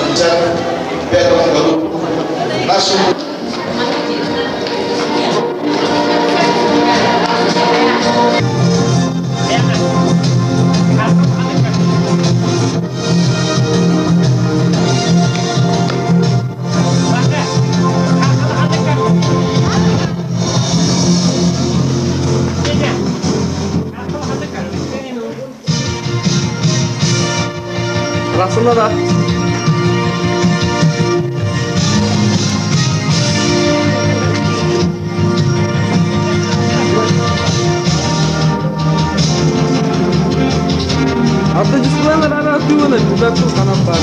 1955 году нашему Арахсынна да. Аты дисплейлер ара тууна бу канат бар.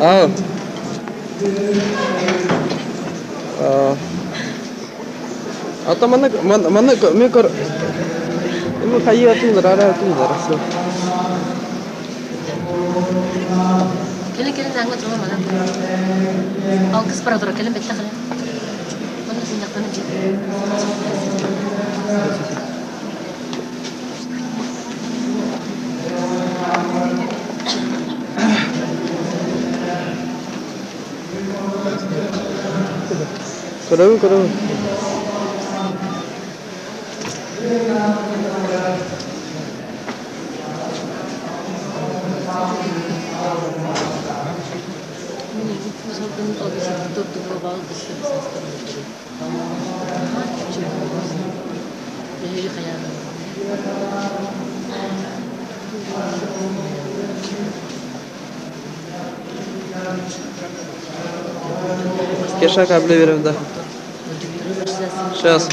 Аа. Ата манна манна мен көр Эми хайыы атыылар, ара атыылар все. Кэлин кэлин ааҥҥа турума манан. Алгыс бара тура кэлин бэттэх элэ. Манна сынньахтана дьиэ. Көрөбүн, көрөбүн. Кеша кабли берем да. Сейчас.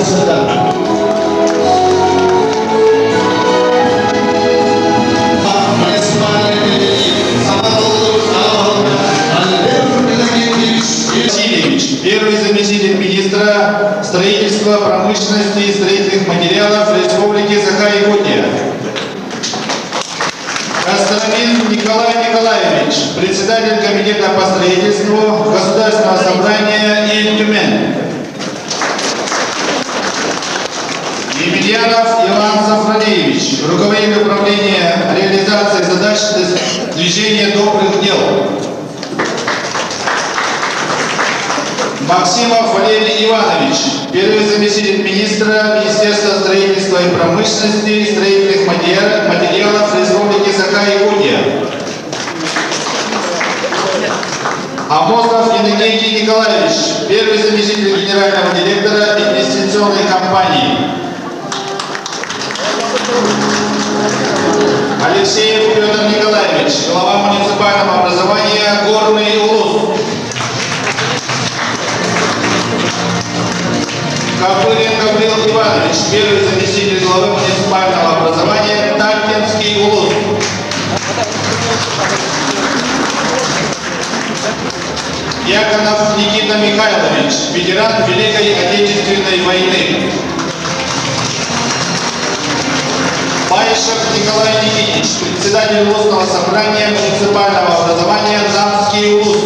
сытар. Васильевич, первый заместитель министра строительства, промышленности и строительных материалов Республики Саха-Якутия. Костромин Николай Николаевич, председатель комитета по строительству Государственного собрания Ил Тюмень. Емельянов Иван Сафронеевич, руководитель управления реализации задач движения добрых дел. Максимов Валерий Иванович, первый заместитель министра Министерства строительства и промышленности и строительных материалов Республики Саха-Якутия. Амосов Иннокентий Николаевич, первый заместитель генерального директора инвестиционной компании. Алексеев Петр Николаевич, глава муниципального образования Горный Улус. Копырин Гаврил Иванович, первый заместитель главы муниципального образования Талькинский Улус. Дьяконов Никита Михайлович, ветеран Великой Отечественной войны. Баишев Николай Никитич, председатель областного собрания муниципального образования Замский улус.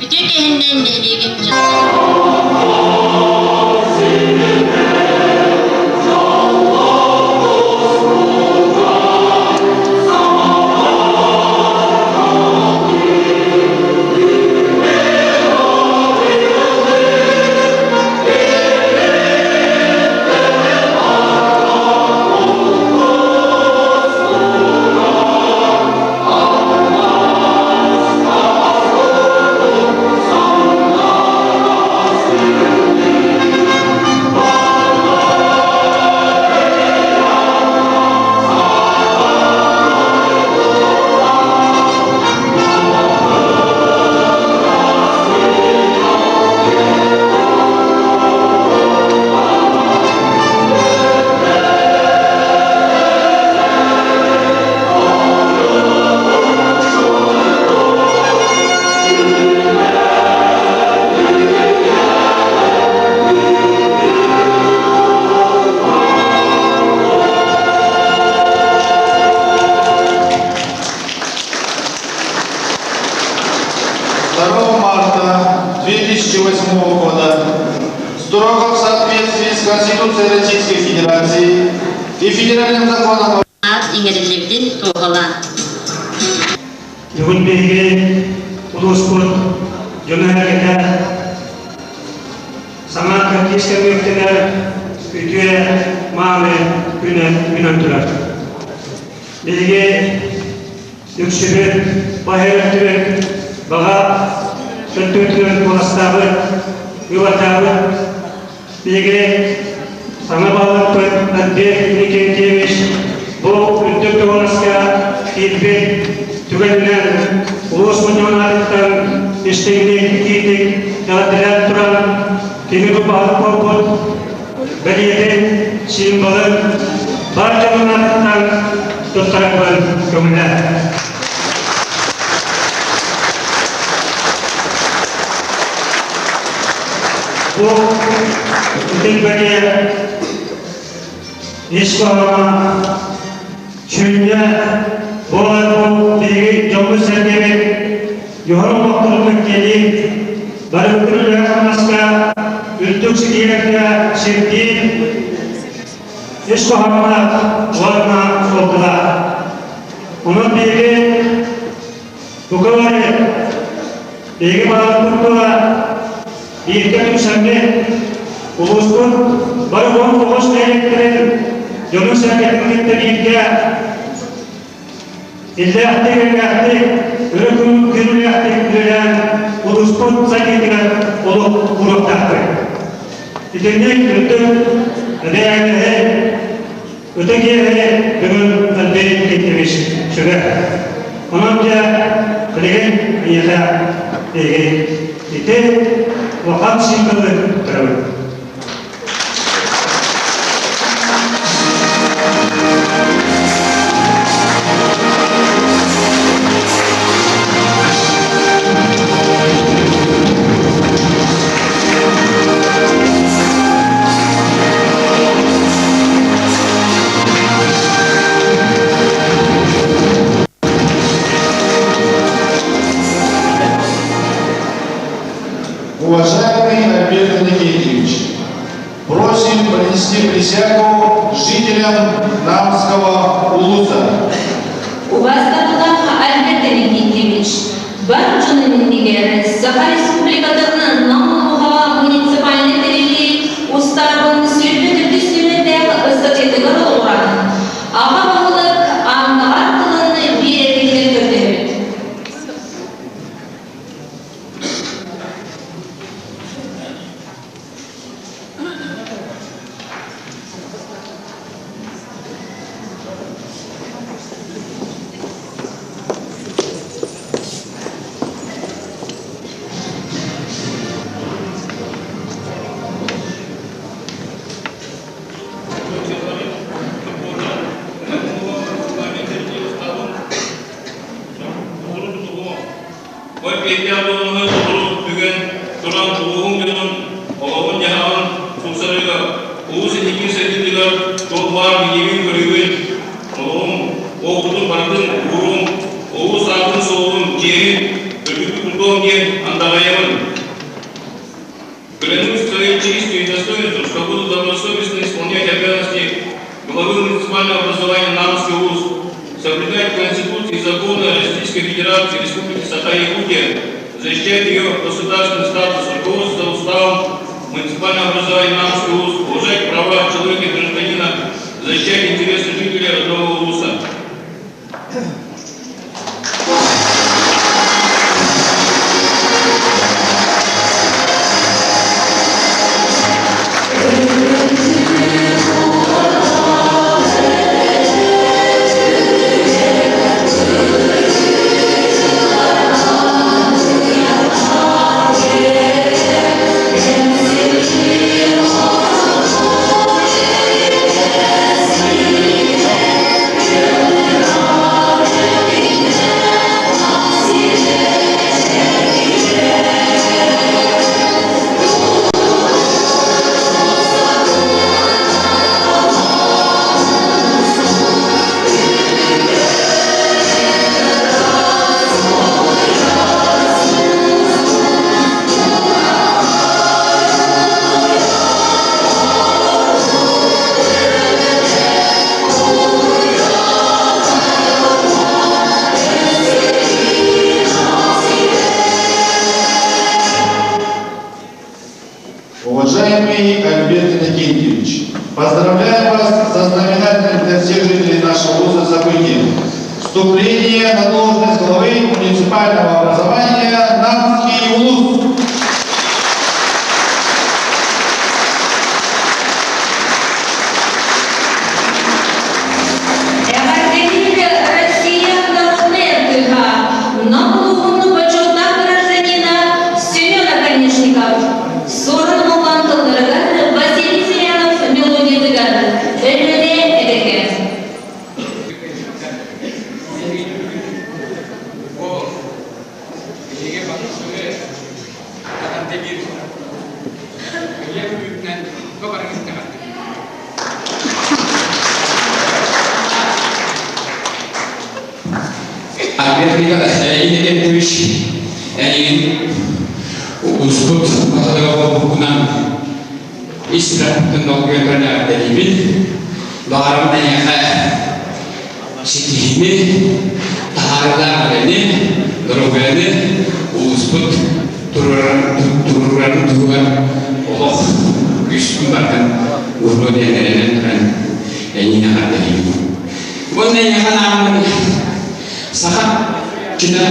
Үтүө киһиннэн нэһилиэгин 2 марта 2008 года строго в соответствии с Конституцией Российской Федерации и Федеральным законом Аат иҥэриллибитин туоһулаан. Бүгүн биһиги улууспут дьоно-сэргэтэ саҥа кэрдиис кэмҥэ үктэнэр үтүө мааны күнэ үүнэн турар. Биһиги үксүбүт баһыр өттүбүт баҕа өттүбүтүнэн куоластаабыт, ыыбардаабыт Биһиги саҥа баһылыкпыт Альберт Иннокентьевич бу үрдүк дуоһунаска киирбит түгэнинэн улуус мунньаҕын аатыттан истиҥник, итиитик эҕэрдэлээн туран кини бу баһылык буолбут бэлиэтин, символын бар дьонун аатыттан туттарарбын көҥүлэ. Бу ытык бэлиэ ис хоһооно сүнньэ буолар бу биһиги дьоммут-сэргэбит дьоһун олохторун мэктиэлиир бары үлэҕэ-хамнаска үрдүк ситиһиилэргэ сирдиир ис хоһоонноох уонна суолталаах. Онон биһиги бука бары биһиги баҕарбыт тула бииргэ түмсэммит улууспут бары 19 нэһилиэктэрин дьонун-сэргэтин кытта бииргэ иллээхтик, эйэлээхтик, өрө күрүүлээхтик үлэлээн улууспут сайдыытыгар олук ууруохтаахпыт. Итинник үрдүк эбээһинэһи ытык иэһи бүгүн Андрей Никитич сүгэр. Онон дьэ билигин эйиэхэ эйиги ити улахан символы көрөбүт. Уважаемый Альберт Никитич, просим принести присягу жителям Намского улуса. Убастабылаах Альберт Никитич, бар дьон иннигэр Саха Республикатын Нам улууһа муниципальнай тэриллии устаабын 24 сүрүннээх ыстатыйатыгар олоҕуран, аҕа баһылык андаҕар тылын биэрэргитигэр көрдөһөбүт. Ой пиэрдээх буолуҥҥа толору бүгэн туран улууһуҥ дьонун олоҕун-дьаһаҕын тупсарыыга, улуус инники сайдыытыгар туох баар билиибин-көрүүбүн, олоҕум, уопутун барытын ууруум, улуус аатын-суолун, дьиэһин үрдүктүк тутуом диэн андаҕайабын. Клянусь своей честью и достоинством, что буду добросовестно исполнять обязанности главы муниципального образования Намский УЛУС, соблюдать Конституцию и законы Российской Федерации Республики Саха-Якутия, защищать ее государственный статус, руководство уставом муниципального образования Намский УЛУС, уважать права человека и гражданина, защищать интересы жителей родного УЛУСа. Уважаемый Альберт Иннокентьевич, поздравляем вас со знаменательным для всех жителей нашего вуза событием – вступление на должность главы муниципального образования Намский улус. Эҕэрдэлиир Россия народнай артыыһа, Нам улууһун бочуоттаах гражданина Семен Оконешников, Суорун Омоллоон тылларыгар Василий Зырянов мелодиятыгар Өлүөнэ эбэкэ. Биһиги Батысыгы Атантегир Илья Бүлүүтүнэн бу барыгыстаҕын. Альберт Иннокентьевич эйигин успут баһылыга буолбуккунан ис сүрэхпиттэн долгуйан туран эҕэрдэлиибин. Баҕарабын эйиэхэ ситиһиини, таһаарыылаах үлэни, доруобуйаны улууспут туруорарын туһугар олох күүскүн барытын уурдуо диэн эрэнэн туран эйиэхэ эҕэрдэлиибин. Уонна эйиэхэ анааммын саха чына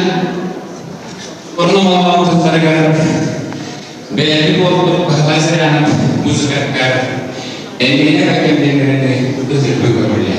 орномолоон тылларыгар бэйэбит уолбут Баһылай Зырянов. музыкаттар Эллиэнэ кэмнэрин ытырбы көрүлэ.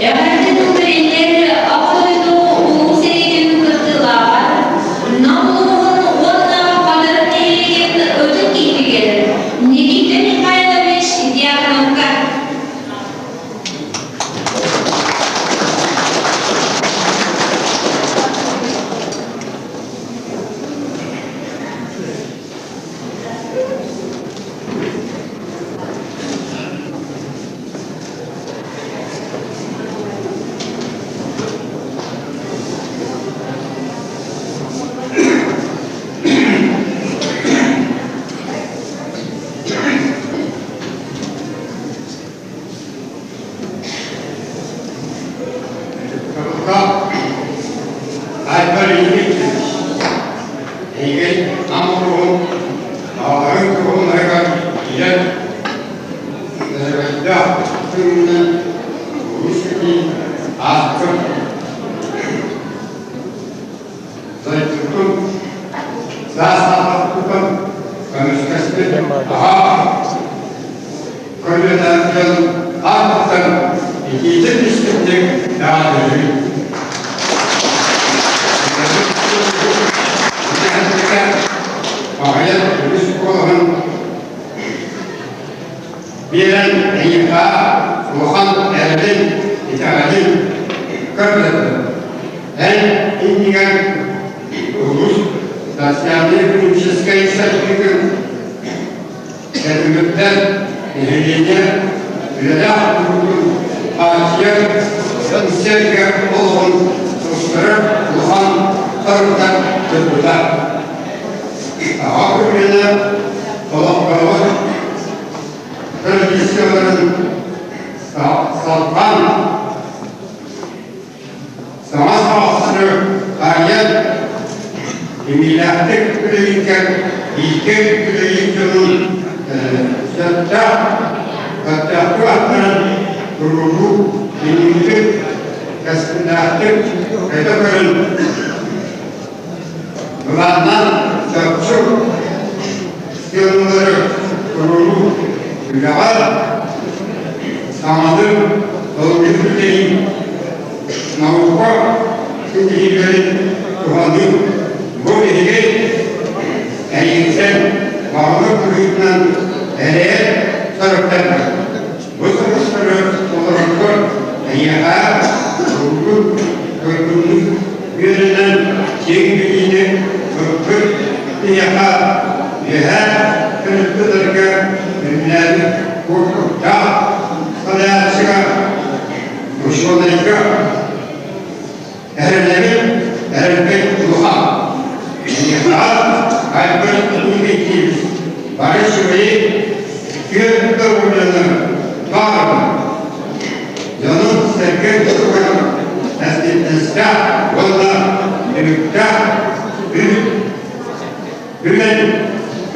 Эҕэрдэ тыл Аҕа дойду Улуу сэриитин кыттыылааҕар Нам улууһун уонна Хатырык нэһилиэгин ытык киһитигэр Никита Михайлович Дьяконовка. Айбар Ильич, эйигин Нам улууһун аҕаларын туһунарыгар тиийэн Нэлэбэйдээх тыынынан улуус кэтии ааспыт дойдутун саас-сааһыттан көмүскэспит аҕа көлүөнэ дьон ааттан итиитик истиҥник даҕаны Аҕыйах үгүс куолаһын биэрэн эйиэхэ улахан эрэлин, итэҕэлин көрдөрдө. Эн иннигэр улуус социальнай-экономическай сайдыытын тэтимиттэн нэһилиэнньэ үлэлээх буолуутун хааччыйар. Дьон-сэргэ олоҕун тупсарар улахан соруктар турбута. Аҕа көлүөнэ олохтообут традицияларын салҕаан саҥа саҕахтары арыйан кимиилээхтик үлэлииргэ бииргэ үлэлиир дьонун сөптөөх сөптөөхтүк аттаран туруоруу инникитин кэскиллээхтик өтө көрөн былааннаан чопчу сыаналары туруоруу үлэҕэ саҥалыы толуйуу үлэлии наука ситиһиилэрин туһаныы бу биһиги эйигиттэн баҕалык быһыытынан эрэйэр соруктарбыт. Бу соруктары толороргор эйиэхэ урукку туйгуннук үөрэнэн киэҥ билиини ылбыт киһиэхэ үөһээ төрүттэргэ үлэлээбит курдуктаах салайааччыга учуонайга эрэнэбин, эрэлбит улахан. Эйиэхэ Альберт Никитич бары үчүгэйи, үтүө доруобуйаны баҕарабын. Дьону-сэргэ туһугар эппиэтинэстээх уонна түмүктээх үлэн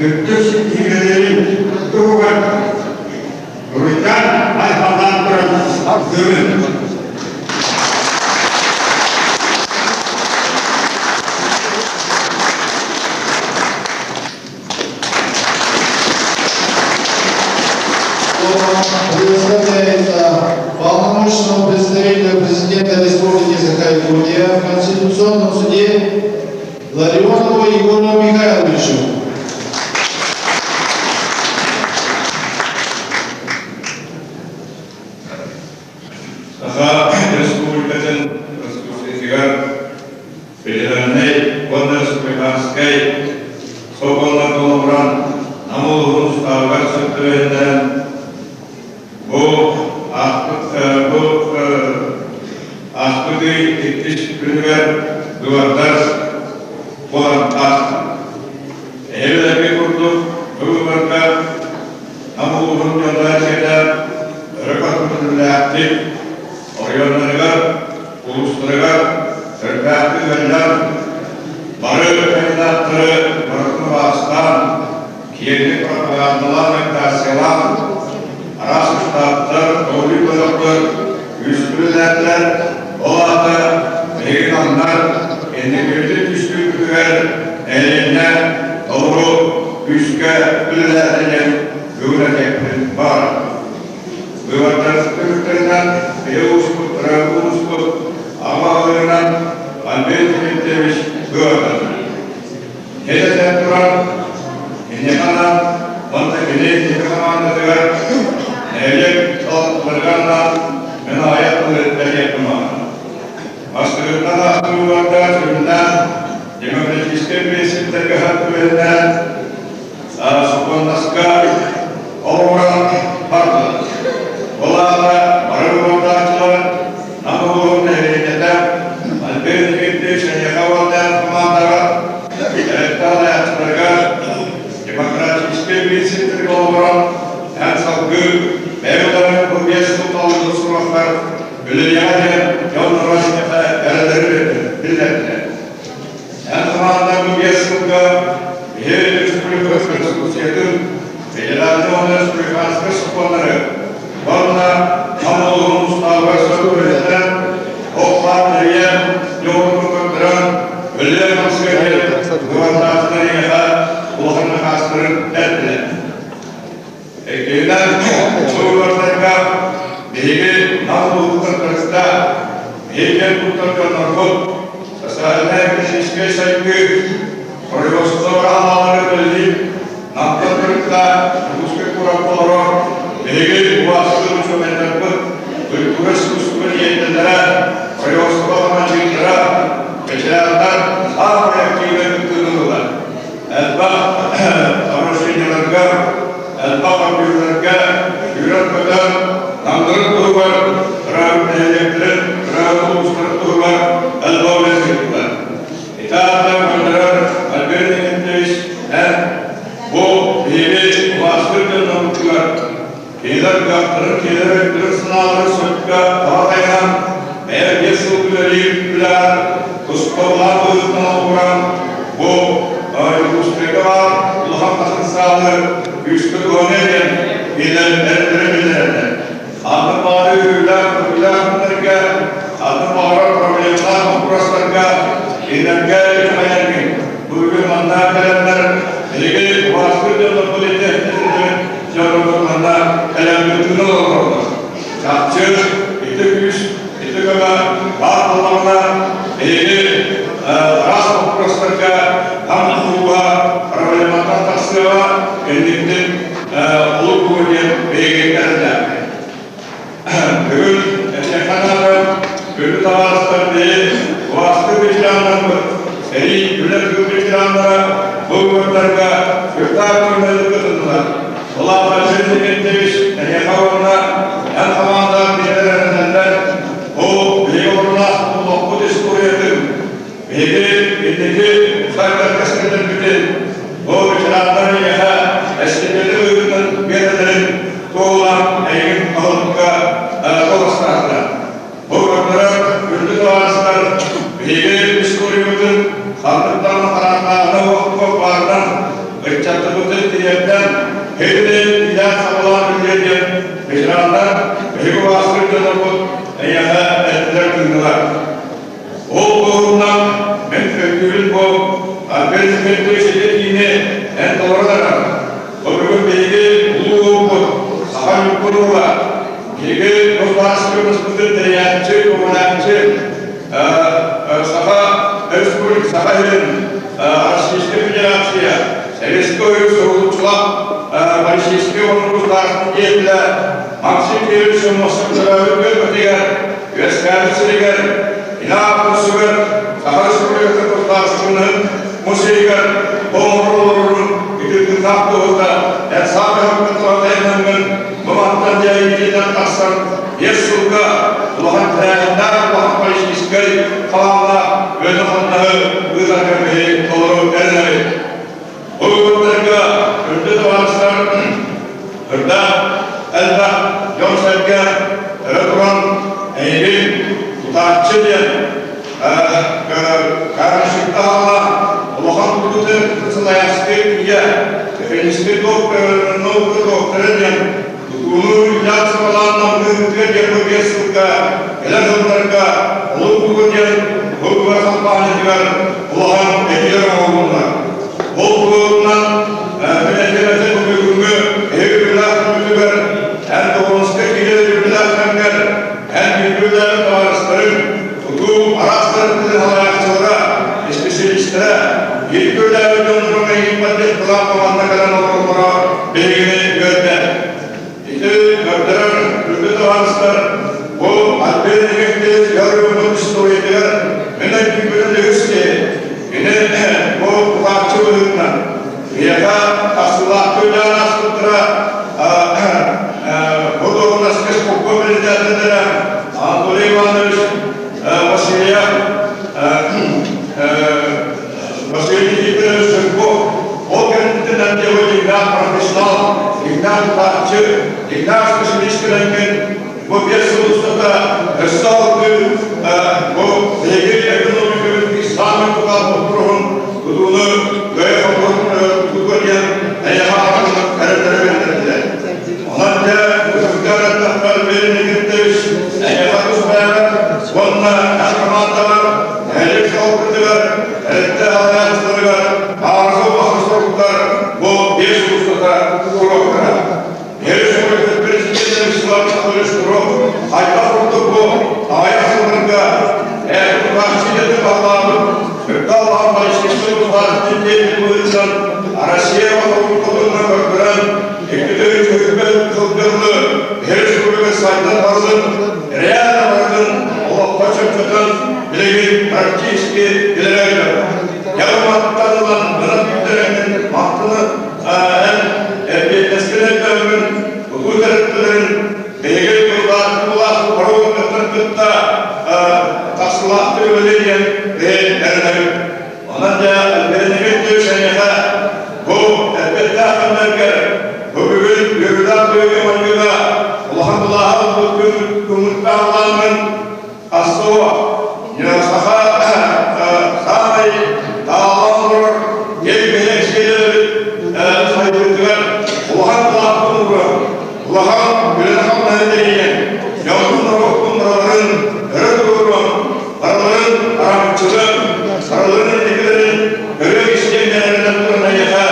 үрдүк ситиһиилэрин туһугар Уруйдаан айхаллаан туран ардыыбын. Предоставляется полномочному представителю президента Республики Саха-Якутия в Конституционном суде Ларионову Егору Михайловичу. Саха Республикатын Конституциятыгар федеральнай уонна республиканскай сокуоннар толоран Нам улууһун устаабыгар сөп түбэһиннэрэн бу бу ааспыт ый иккис күнүгэр быыбардар буолан ааста. Эһиил курдук быыбарга Нам улууһун дьоно-сэргэтэ өрө көтөҕүллээхтик оройуоннарыгар, улуустарыгар сөрүктээхтик ыалдьан, бары кандидаттары барытын убаастаан, киэҥник пропагандалаан, агитациялаан, араас штабтар, көҕүлүүр бөлөхтөр күүскүрүлээтилэр. Ол аата биһиги намнар инникибитин түстүүрбүтүгэр нэһилиэнньэ толору күүскэ үлэлээтэ диэн бүгүн этиэхпин баҕарабын. Быыбардар түмүктэринэн биһи улууспут, төрөөбүт улууспут аҕа баһылыгынан Андрей Дмитриевич быыбарданна. Кэлэтэн туран, киниэхэ анаан уонна кини ити хамаандатыгар нэһилиэк салалталарыгар анаан мин аҕыйах тылы этиэхпин баҕарабын. Бастакыттан аахтыбыттар сүрүннээн демократическай принциптэргэ сөп түбэһиннээн сокуоннаска олоҕуран бардылар. Ол аата бары быыбардааччылар Нам улууһун нэһилиэнньэтэ Альберт Дмитриевич эйиэхэ уонна хамаандаҕа элбэх салайааччыларыгар демократическай принциптэргэ олоҕуран эн салгыы бэйэ бу биэс сыл талыллыбыт суруктар үлэлиэҕэ диэн дьон-норуот эйиэхэ эрэллэрин биллэрдилэр. Эн хамаанда бу биэс сылга биһиги республика Конституциятын, федеральнай уонна республиканскай сокуоннары уонна Нам улууһун устаабыгар сөп түбэһиннэрэн, ох-баар тэрийэн, дьоҕурун көрдөрөн, үлэлээн-хамсыыр диэн быыбардааччылар эйиэхэ улахан накаастарын эттилэр. Иккиһинэн, бу быыбардарга биһиги Нам улууһуттан кыргызта биһиги киэн туттар дьоннорбут социальнай-экономическай сайдыы производство быраҕалаалары үлэлиир Намтан кыргызта Дьокуускай куоракка олорор биһиги убаастыыр учуонайдарбыт, культура искусство деятеллэрэ, производство командирдара, ветераннар саамай активнай кыттыыны ыллылар. Элбэх обращениеларга, элбэх компьютерга сүүрэн-көтөн, намтарын туһугар ыраабыт нэһилиэктэрин Ыччаттарын кинилэр өйдөрүн-санааларын сөпкө таба тайанан, бэйэ биэс сыл үлэлиир үлэҕэр туспа былаан быһыытынан олоҕуран, бу Дьокуускайга баар улахан потенциалы күүскэ туһаныа диэн кинилэр эрэллэрин биллэрэллэр. Ханнык баҕарар үөрүүлээх, көтүүлээх күннэргэ, ханнык баҕарар проблемалаах боппуруостарга кинилэргэ итэҕэйэргин, бу бүгүн манна кэлэннэр биһиги убаастыыр дьоннорбут ити дьоннорбут манна кэлэммит тыына олороллор. Чахчы, ити күүс, ити көмө баар буоллаҕына, биһиги араас боппуруостарга хам тутууга проблематтан тахсыаҕа, инниктин олук буолуо диэн биһиги эрэллээхпит. Бүгүн этиэххэ наада, күндү табаарыстар биһи убаастыыр ветераннарбыт, сэрии, үлэ тыыл ветераннара бу выбордарга сүрдээх көмөлөһү кытыннылар. Ол аата Дмитрий Дмитриевич эһиэхэ уонна эн хамаандаҕар кинилэр эрэнэллэр. Бу биһиги олорунаас олохпут историятын, биһиги инники сайдар кэскиллэрбитин, бу ветераннар эйиэхэ эстафета быһыытынан биэрэллэрин туоһулаан эйигин баһылыкка куоластаатылар. Бу көрдөрөр күндү табаарыстар биһиги историябытын ханнык хараахтааҕына уохтуох баарынан ыччаттарбытын тириэрдэн һирдин илээн-саҕалаан үллүө диэн ветераннар биһиги убаастыыр дьоннорбут эйиэхэ эттилэр-тыыннылар. Ол туһунан мин өйдүүбүн бу Альберт Дмитриевич этиини эн толорон эрэр. Бу бүгүн биһиги улуу уолбут Саха Ньургун уола, биһиги государственностьпытын тэрийээччи, көҕүлээччи, Саха Республика Саха сирин Российская Федерация Советскай Союз уһулуччулаах политическай уонна государственнай деятелэ Максим Кириллович Аммосов төрөөбүт түөлбэтигэр үөскээбит сиригэр Ина курсугар Саха Республикатын государственнай музейыгар оҥоролорун итирдыҥнаах туоһута эн саамай хаппыталатайнаммын бу мантан дьайыытынан тахсан биэс сылга улахан тэрээһиннээх улахан политическай халааннаах үлэни-хамнаһы ыытарга биһи толору эрэнэбит. Бу выбордарга үрдү табаарыстар үрдээх элбэх дьон-сэргэ өрө туран эйигин тутааччы диэн Карашиктаала улахан тутутун салайааччы ийэ техническэй наука доктора диэн тутууну үлээн саҕалаан намтыырга диэн бу биэс сылга кэлэр сылларга олук тугу диэн бу быыбар хампаанньатыгар улахан этиилэр оҥоһулунна. Ол туһунан мин этиэм этэ бу бүгүҥҥү эһиги үлэлээх күммүтүгэр эн Тоҕонуска киирэр үлэлээх кэмҥэр эн бииргэ табаарыстарыҥ тутуу араас тэрилтэлэр салайааччылара, исписэлиистэрэ, бииргэ үлэлээбит дьоннорун эйигин поддержкалаах команда кэлэн олороллоро биһигини үөрдэ. Ити көрдөрөр күндү табаарыстар, бу Альберт Николаевич Гаврилович историятыгар мин өйдүүбүнэн үһүс киһи. Кини бу тутааччы быһыытынан биһиэхэ тахсыылаахтык үлэлээн ааспыттара бу дуоһунаска спорка президеннэрэ Анатолий Иванович Васильев Василий Никифорович Жирков ол кэнниттэн Антиохо дьиҥнээх профессионал, дьиҥнээх тутааччы, дьиҥнээх специалист кэлэҥҥин бу биэс сыл устата өссө алгыы бу биһиги экономикабыт саамай тутаах боппуруоһун тутууну кыайа-хоту тутууга диэн эйэҕэ аҕалан эрэллэрэ биллэрдилэр. Онон дьэ бу сылга эрэллэхтэр Верин Никитович эйэҕэ тус бэйэҕэр уонна эн хамаандаҕар нэһилиэк салалтатыгар, тэрилтэ салайааччыларыгар баарга улахан соруктар бу биэс сыл устата туруохтара. Республика президенэ Вячеслав Михайлович Штыров хайдах курдук бу аҕыйах сылларга эр-тутааччы баһылаабыт Үрдэ-Аллаһын политическай государственнай деятель быһыытынан Россия хотугутунан көрдөрөн, икки тыһыынча сылгылы республика сайдан барытын реально барытын олоххо чөмчөтөн билигин практически билэрэ Ялматтан ылан ынах үүттэрин махтаны эн эппиэтинэскин өйдөөммүн тутуу тэрилтэлэрин биһиги тыллаах паромнартан кытта тахсылаахтык үлэлиэ диэн биһи эрэнэбит. Онон дьэ бэринэбит түс эйиэхэ бу эппиэттээх кэмнэргэр бу бүгүн үөрүүлээх быһыыга-майгыга улахан Тумуттаалааммын Ассоо, Саха саамай тааллаан олорор кэл сиэлэбит сайдыытыгар улахан кылааппын уурар, улахан үлэни-хамнаһы тэрийэн, дьоннун норуоттун барыларын өрө туруоран, барыларын араҥаччылыан, барыларын инникилэрин өрө истиэннэринэн туран эйиэхэ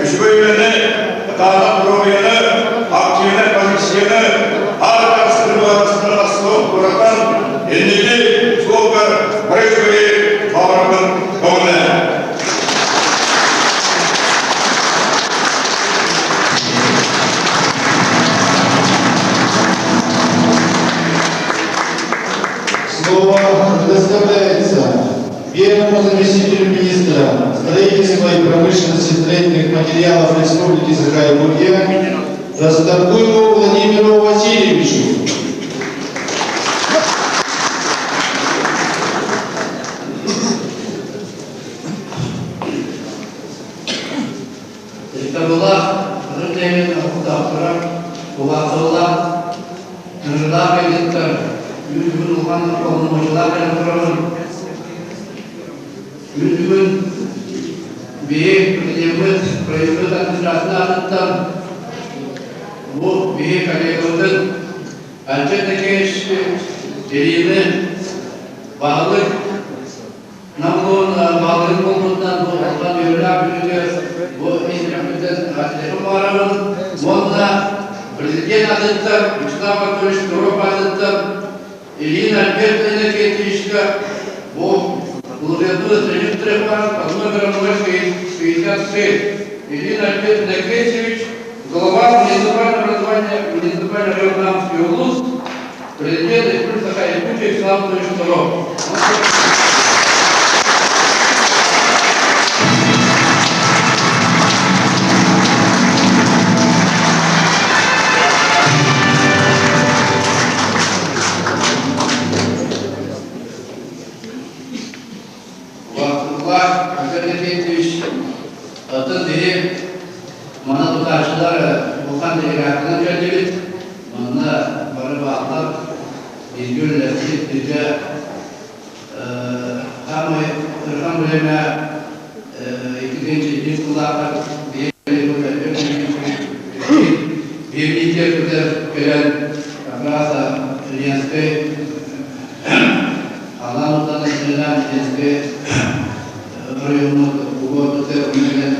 үчүгэй үлэни, кытаанах доруобуйаны, активнай позицияны, аар суох куратан инники суолгар бары үчүгэйи баҕарабын көҕүлээ. Слово предоставляется первому заместителю министра строительства и промышленности строительных материалов Республики Саха-Якутия Расторгуеву Владимиру Васильевичу. Ытыктабыллаах ытык нэһилиэк олохтоохторо, убаастабыллаах ыҥырыылаах ыалдьыттар, күн бүгүн улахан полномочиялаах кэлэн турабын. Күн бүгүн биһи президеммит правительство администрациятын аатыттан бу биһи коллегабытын Альберт Никитич Ильины баһылык Нам баһылыгын буолбутунан бу улахан үөрүүлээх күнүгэр бу ис сүрэхпиттэн эҕэрдэлэһэн баҕарабын уонна президент атыттан Вячеслав Анатольевич Туров атыттан Ильин Альберт Иннокентьевичка бу служебную страницу под номером 066 Ильин Альберт Иннокентьевич, глава муниципального образования муниципального района Намский улус, президент Республики Саха-Якутия Вячеслав Анатольевич Туров. Убаастабыллаах Альберт Иннокентьевич, атын биһи манна тутааччылар улахан делегациянан кэллибит. Манна бары бааллар, бииргэ үлэлэспит, бииргэ самый ыарахан время 2001 сыллаахха биһи биир кэлэн как раз Ленскэй Алан Утан Ленскэй районун угуотута кэлэн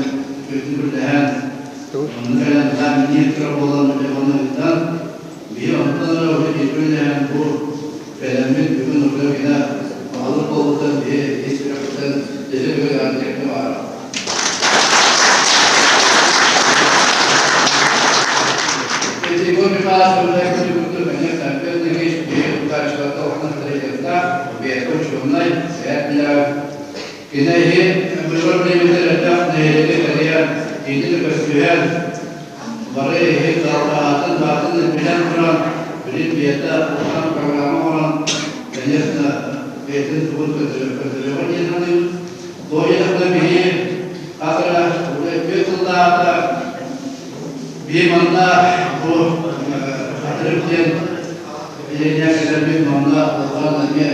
күрдэһэн онно кэлэн министр буолан онно ыытан биһи онтон эрэ уже бииргэ бу кэлэммит бүгүн уже кина баһылык буолбутан биһи ис сүрэхпитин дьэдэ баар. Егор Михайлович конечно, опять-таки, бэйэтэ учуонай, сээт билэр. Кини быыбар бириэмэтэ элбэх нэһилиэги кэрийэн, киинин көрсүһэн, бары иһин аатын баатын билэн туран, билин бэйэтэ улахан программа оҥорон, конечно, бэйэтин тугун көрдөрүөҕэ диэн саныыбыт. Тоҕо биһи хатыра үтүө сыллаата биһи манна бу Хатырык диэн Илиня кэлэрбит манна улахан эмиэ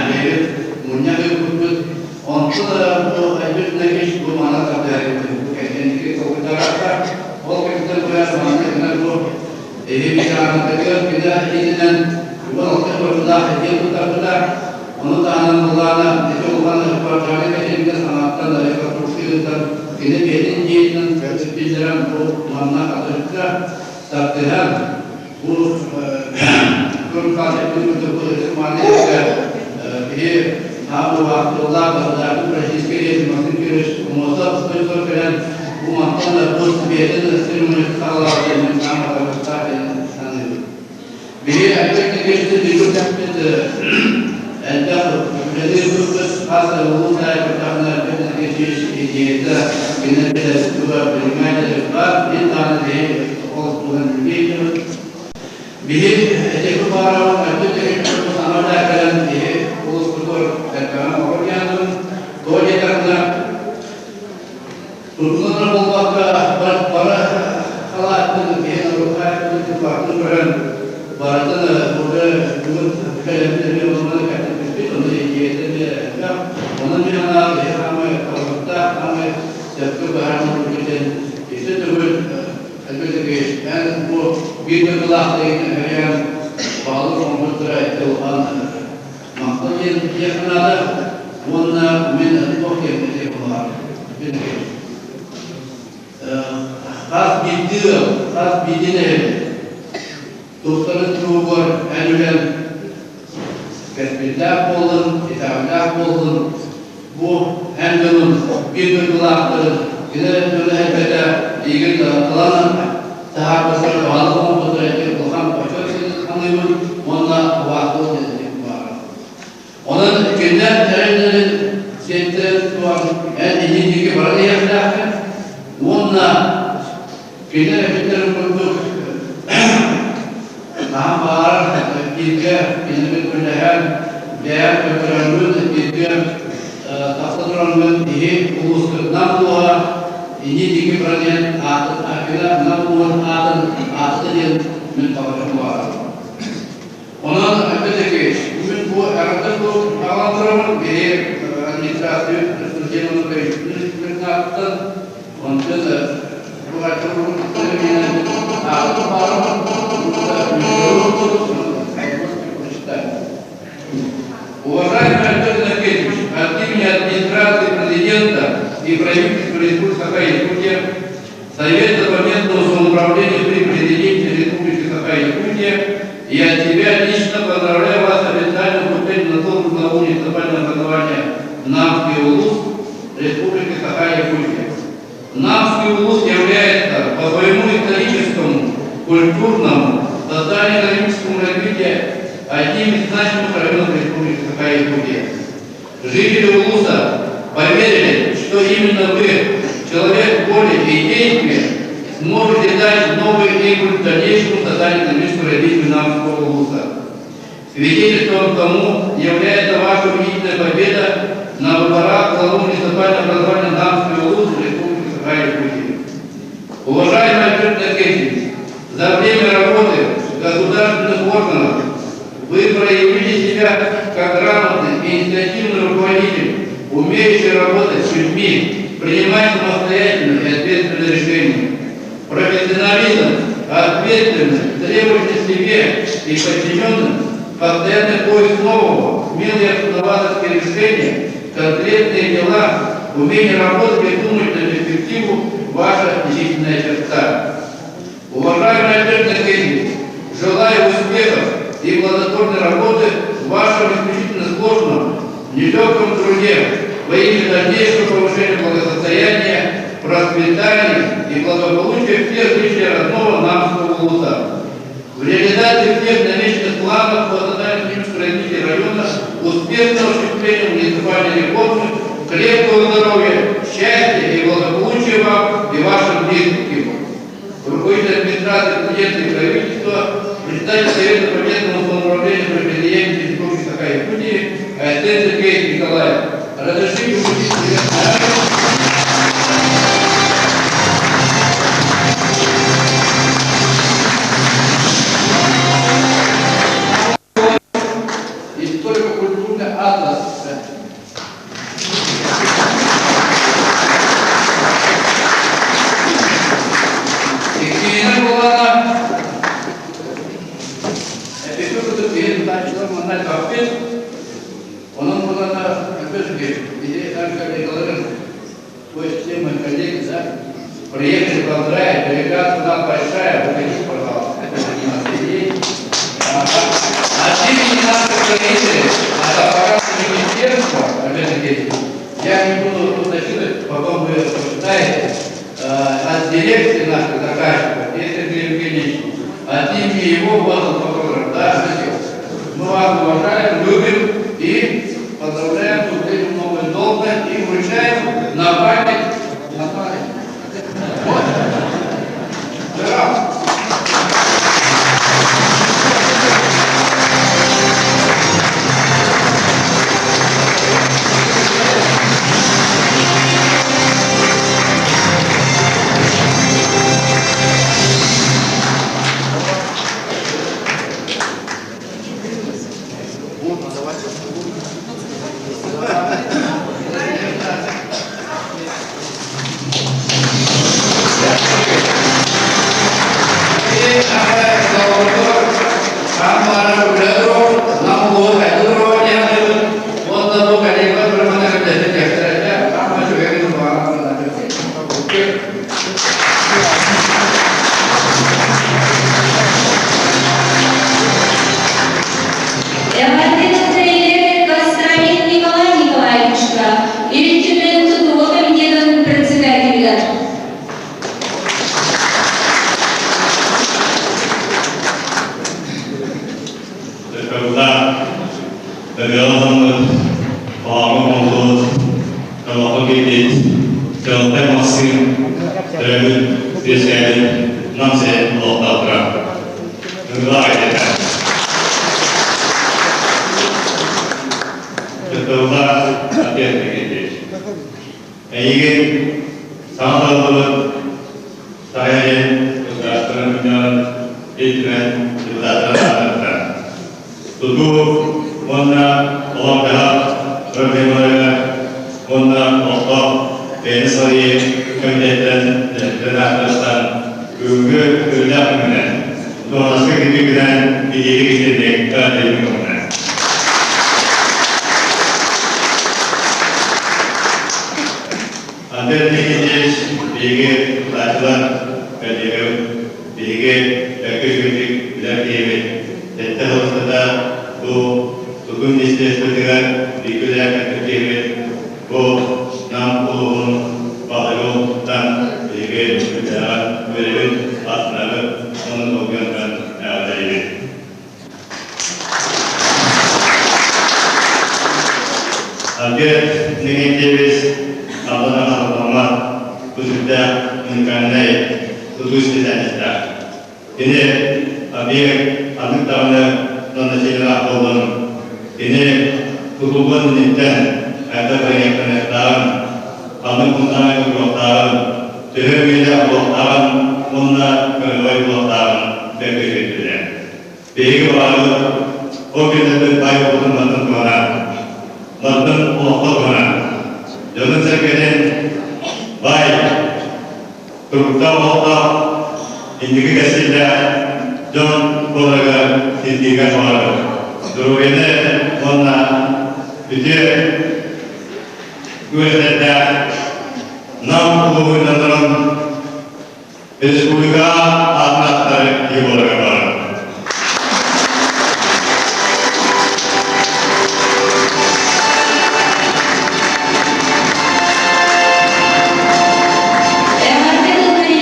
бэйэбит мунньах ыыппыппыт. Онтон бу Альберт Иннокентьевич бу манна тардыһарбыт бу кэнники толкуйдаабакка ол кэмтэн быар манна гына бу эһи битаанатыгар кини иһинэн бүгүн алта көрүлаах этиэн тутарбыта. Ону таһынан былаана ити улахан квартираны кэтиригэ санааттан реконструкциятыттан кини бэйэтин дьиэтинэн биллэрэн бу манна Хатырыкка тардыһан бу биһи аабылаах государственный российский режим Максим Кирович Умосов кэлэн бу мантан бу бэйэтин церемониясы саҕалаабыт саныыбыт. Биһи Альберт Никитич бүкүр элбэх үлэлиир хас улуус аайы көрдөхүнэ Альберт Никитич идеята кини туга приниматель бар бир даҕаны биһи ол туһан билбейт. Биһи этеки баарабын Альберт Никитич саҥа да кэлэн биһи улууспутугар элбэҕи оҥорор диэн тоҕо диэтэххинэ тутуллар буолбакка бары халааттын биһи норуотаайбытын барытын көрөн барытын уже Бэлэмнэр эмиэ онно кэпсэппиппит, онно идеята эмиэ элбэх. Онон мин анаан киһи хаамай табыллыбыттаах, хаамай сөпкө быһааран ылбытын икки төгүл Элбэтики, эн бу биир дойдулаахтаргын өйөөн баҕалык оҥорбуттара ити улахан махтал диэн диэххэ наада уонна мин туох диэн этиэх буолаҕын Хас биирдии ыал, хас биирдии нэһилиэк тустарын туһугар эн үлэҥ кэскиллээх буоллун, итэҕэллээх буоллун, бу эн дьонун биир дойдулаахтарын кини дьоно элбэтэ эйигин талан таһаарбыттар баҕалаах оҥорбуттара ити улахан бочуот саныыбын уонна убаастабыл диэн баара. Онон кинилэр тэрилтэлэрин сиэттэрэн туруоран эн иннин диэки баран иһиэхтээххин уонна кинилэр эппиттэрин курдук хаһан баҕарар бииргэ кинилэри үлэлэһэн бэйэм көрдөрөммүн бииргэ тахса тураммын иһи улуускутунан буола иннин диэки баран иһэн аатын Нам улууһун аатын аатыта диэн мин баҕарым баҕарабын. Онон опять-таки мин бу эҕэрдэ сурук аҕалан турабын биһи администрация ааттан онтон бу Уважаемый Альберт Иннокентьевич, от имени администрации президента и правительства Республики Саха-Якутия, Совета по местному самоуправлению при президенте Республики Саха-Якутия и от себя лично поздравляю вас с официальным вступлением на должность главы муниципального образования Намский улус Республики Саха-Якутия. Намский улус является по своему историческому, культурному, социально-экономическому развитию одним из значимых районов Республики Саха-Якутия. Жители Улуса поверили, что именно вы, человек воли и действия, сможете дать новый импульс дальнейшему социально-экономическому развитию Намского Улуса. Свидетельством тому является ваша убедительная победа на выборах главу муниципального образования Намский Улус Республики Саха-Якутия. Уважаемый Альберт Иннокентьевич, за время работы в государственных органах вы проявили себя как грамотный и инициативный руководитель, умеющий работать с людьми, принимать самостоятельные и ответственные решения. Профессионализм, ответственность, требовательность к себе и подчиненным, постоянный поиск нового, смелые новаторские решения, конкретные дела, умение работать и думать на перспективу – ваша отличительная черта. Уважаемый Альберт Иннокентьевич, желаю успехов и плодотворной работы в вашем исключительно сложном, нелегком труде во имя дальнейшего повышения благосостояния, процветания и благополучия всех жителей родного Намского улуса. В реализации всех намеченных планов по социально-экономическому развитию района, успешного осуществления муниципальной реформы, крепкого здоровья, счастья и благополучия вам и вашим близким. Руководитель администрации президента и правительства, председатель Совета по местному самоуправлению при президенте Республики Саха-Якутии Айсен Сергеевич Николаев. Разрешите вручить Историко-культурный атлас. Екатерина Булана эпикүр кытык киһи тутааччылар манна элбэхпит. Онон булана опять-таки биһи коллегаларым, то есть все мои коллеги, да, приехали поздравить, делегация у нас большая, выходите, пожалуйста, у нас есть. От имени наших строителей, от аппарата министерства, опять-таки, я не буду тут зачитывать, потом вы прочитаете, от дирекции наших заказчиков, Сергей Евгеньевич, от имени его вот фотограф, да, мы вас уважаем, любим и поздравляем с вступлением в новую должность и вручаем на память, на память. Вот. Да. Эҕэрдэ тыллары Костромин Николай Николаевичка, Ил Түмэн тутууга комитетын председателигэр. Тылла ырыалаһыммыт, баҕа оҥоһуллубут, олоххо киирбит, Чаҕылхай Максим төрөөбүт үөскээбит Нам сирин олохтоохторо. Ыҥырылаах этэ. Тылла ответ Никитич. Эйигин саҥа талыллыбыт Саха сирин государственнай мунньаҕын Ил Түмэн депутаттара аатырда. Тутуу уонна олох-дьаһах проблемаларыгар уонна олохтоох бэйэни салайыы кэмитиэттэрин үлэһиттэрин ааттарыттан бүгүҥҥү үөрүүлээх күҥҥүнэн, дуоһунаска киирбиккинэн илиигэ истинник эҕэрдэлиибин көҥүлэ. Андрей Никитич биһиги тутааччылар кэллиэгэбит, биһиги бэркэ үчүгэйдик билэр киһибит. Сэттэ сыл устата бу тутуу министерствотыгар бииргэ үлэлээбит киһибит. Бу Нам улууһун баһылыгыттан биһиги үлэҕэ үөрэбит, астынабыт, уонна долгуйан туран эҕэрдэлиибит. Альберт Никитевич Алдан Аҕаллама бу сүрдээх уникальнай тутуу специалиста. Кини объект ханнык даҕаны назначениелаах буоллун, кини тутуллуон инниттэн хайдах бырайыактаныахтааҕын, ханнык фундамент туруохтааҕын, төһө үйэлээх буолуохтааҕын уонна кыргыай буолуохтааҕын бэркэ үөрэтилэр. Биһиги баҕарабыт ол күннэрбит баай буолбутун мантан туһанан, мантан олоххо туһанан, дьонун-сэргэтин баай, туруктаах олохтоох, инники кэскиллээх дьон буоларыгар сирдииргэ баҕарабыт. Доруобуйаны уонна үтүө үөрэхтэрдээх Нам улууһун дьоннорун Республика аатын аттары киһи буоларга баҕарабын. Эҕэрдэ тыллары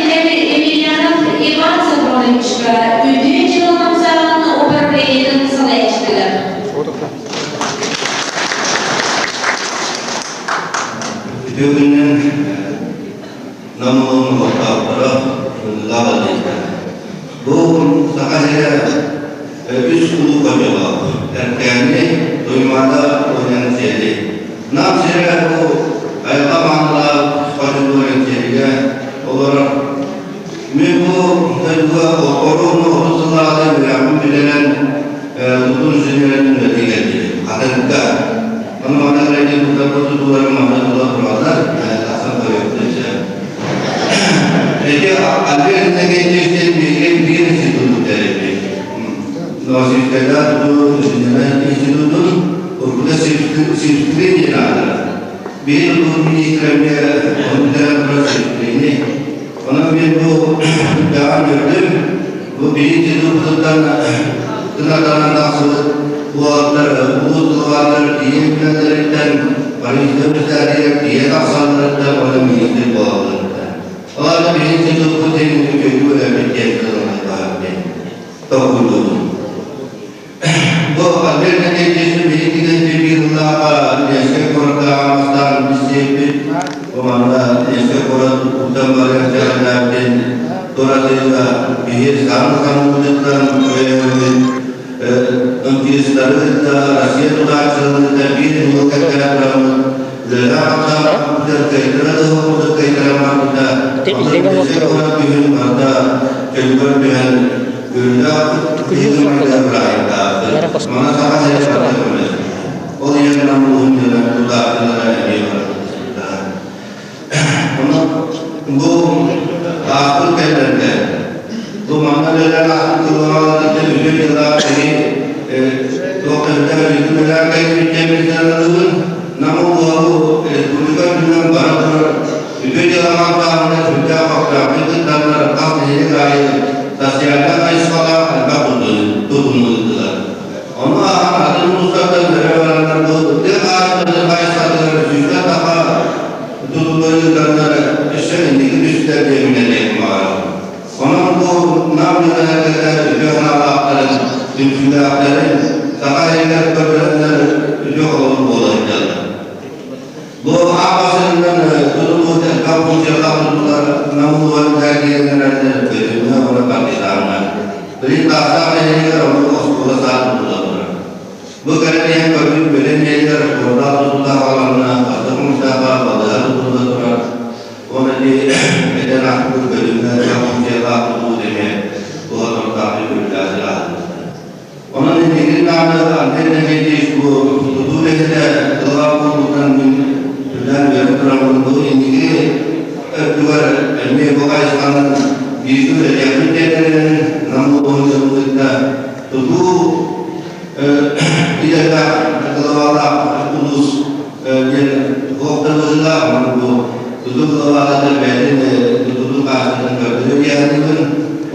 Емельянов Иван Софроновичка үтүө дьыала хамсааһын управлениетын салайааччытыгар. Үтүө күнүнэн Нам улууһун олохтоохторо Кындылаах Алиевтар. Бу Саха сирэ үс улуу хочолоох. Эркээни, Туймаада уонна Сиэли. Нам сирэ бу айылҕа маанылаах хочотугар сиэригэ олорор. Мин бу дойдуга оруобуна 30 сыллааҕыта үөрэхпин бүтэрэн тутуу инженерин үлэтигэр кэлбитим. Хатырыкка. Ону манна кэлэн тутарбыт тутуулары манна тула тураллар, тахсан көрүөхпүтүн сөп. Эти Альберт Иннокентьевич биһиги биир институт бүтэрбит. Новосибирскайда тутуу инженернай институтун уруккута Сибскрин диэн аатырар. Биир тутуу министрэ эмиэ ону бүтэрэн турар Сибскрини. Онон мен бу даҕан көрдүм. Бу биир институппутуттан кынатанан тахсыбыт уолаттар улуус тылбааттар тиийэ үктэллэриттэн, Парижга үктэллэригэр тиийэ тахсалларыттан уонна министр буолалларыттан. Ол аата биһиги институппут иһин үчүгэйдик үлэлээбит диэн сыаналаах диэн толкуйдуубун. Бу Альберт Никитич биһиги биир сыллааҕы Ленскэй куоракка аан бастаан билсибиппит. Бу манна Ленскэй куорат уттан барыах дьаһаллаах диэн туратыыга биһиги саҥа-саҥабытыттан өйөөммүт МТС-тары кытта Россия тутааччыларын кытта биир ыал кэккэлээн тураммыт үлэлээх-хамсаах кыайтара да курдук кыайтаран барбыта. Онон Ленскэй куорат күһүн барыта чөлүгэр түһэн Ол иһин улууһун дьоно тутааччылара эмиэ барыта. Онон бу ааспыт кэмнэргэ бу манна үлэлээн ааспыт кылааларыттан үтүө дьылаах киһи туох кэмтэн өлүүтүн үлээн кэлбит диэн сыаналыыбын. Нам улууһу республика үрдүнэн бара турар үтүө дьыалаҕа хамсааһына сүрдээх көхтөөхтүк кыттаннар хас нэһилиэк аайы социальнай хайысхалаах элбэх тутууну ыыттылар. Ону ааһан атын улуустартан өрө бараннар бу тыа хаһаайыстыбатын хайысхатыгар сүүстэн таха тутуулары ыытаннар өссө инники түстэр диэн этиэхпин баҕарабын. Онон бу Нам дьоно-сэргэтэ үтүө санаалаахтарын, түмсүүлээхтэрин саха иһигэр көрдөрөннөр үтүө холобур буола сылдьаллар. Бу аах басырынан тутуллубут элбэх функциялаах тутуулар Нам улууһун киирэннэрэллэр Бөтүҥҥэ уонна Партизаҥҥа. Билигин Таастаах нэһилиэгэр оннук оскуола саад тутулла турар. Бу кэлэн иһэн көрбүт Бэлэм нэһилиэгэр оскуолалаах тутулла хааланна, Хатыы Хомустаахха балыыһа тутулла турар. Уонна ити этэн ааспыт Бөтүҥҥэ элбэх функциялаах тутуу эмиэ туһа-тортаахтык үлэлээх ааһыахтаах. Онон инникитин даҕаны Андрей Дмитриевич бу тутуу үлэһитэ тыллаах буолбутунан мин сүрдээн үөрэн турабын. Бу инники өттүгэр эмиэ бу хайысханан бииргэ үлэлиэхпит диэн Нам улууһун дьонун кытта тутуу идэлээх главалаах улуус диэн туох онон бу тутуу главата бэйэтин тутуутун хаачыстыбатын көрдөрүө диэхтиибин.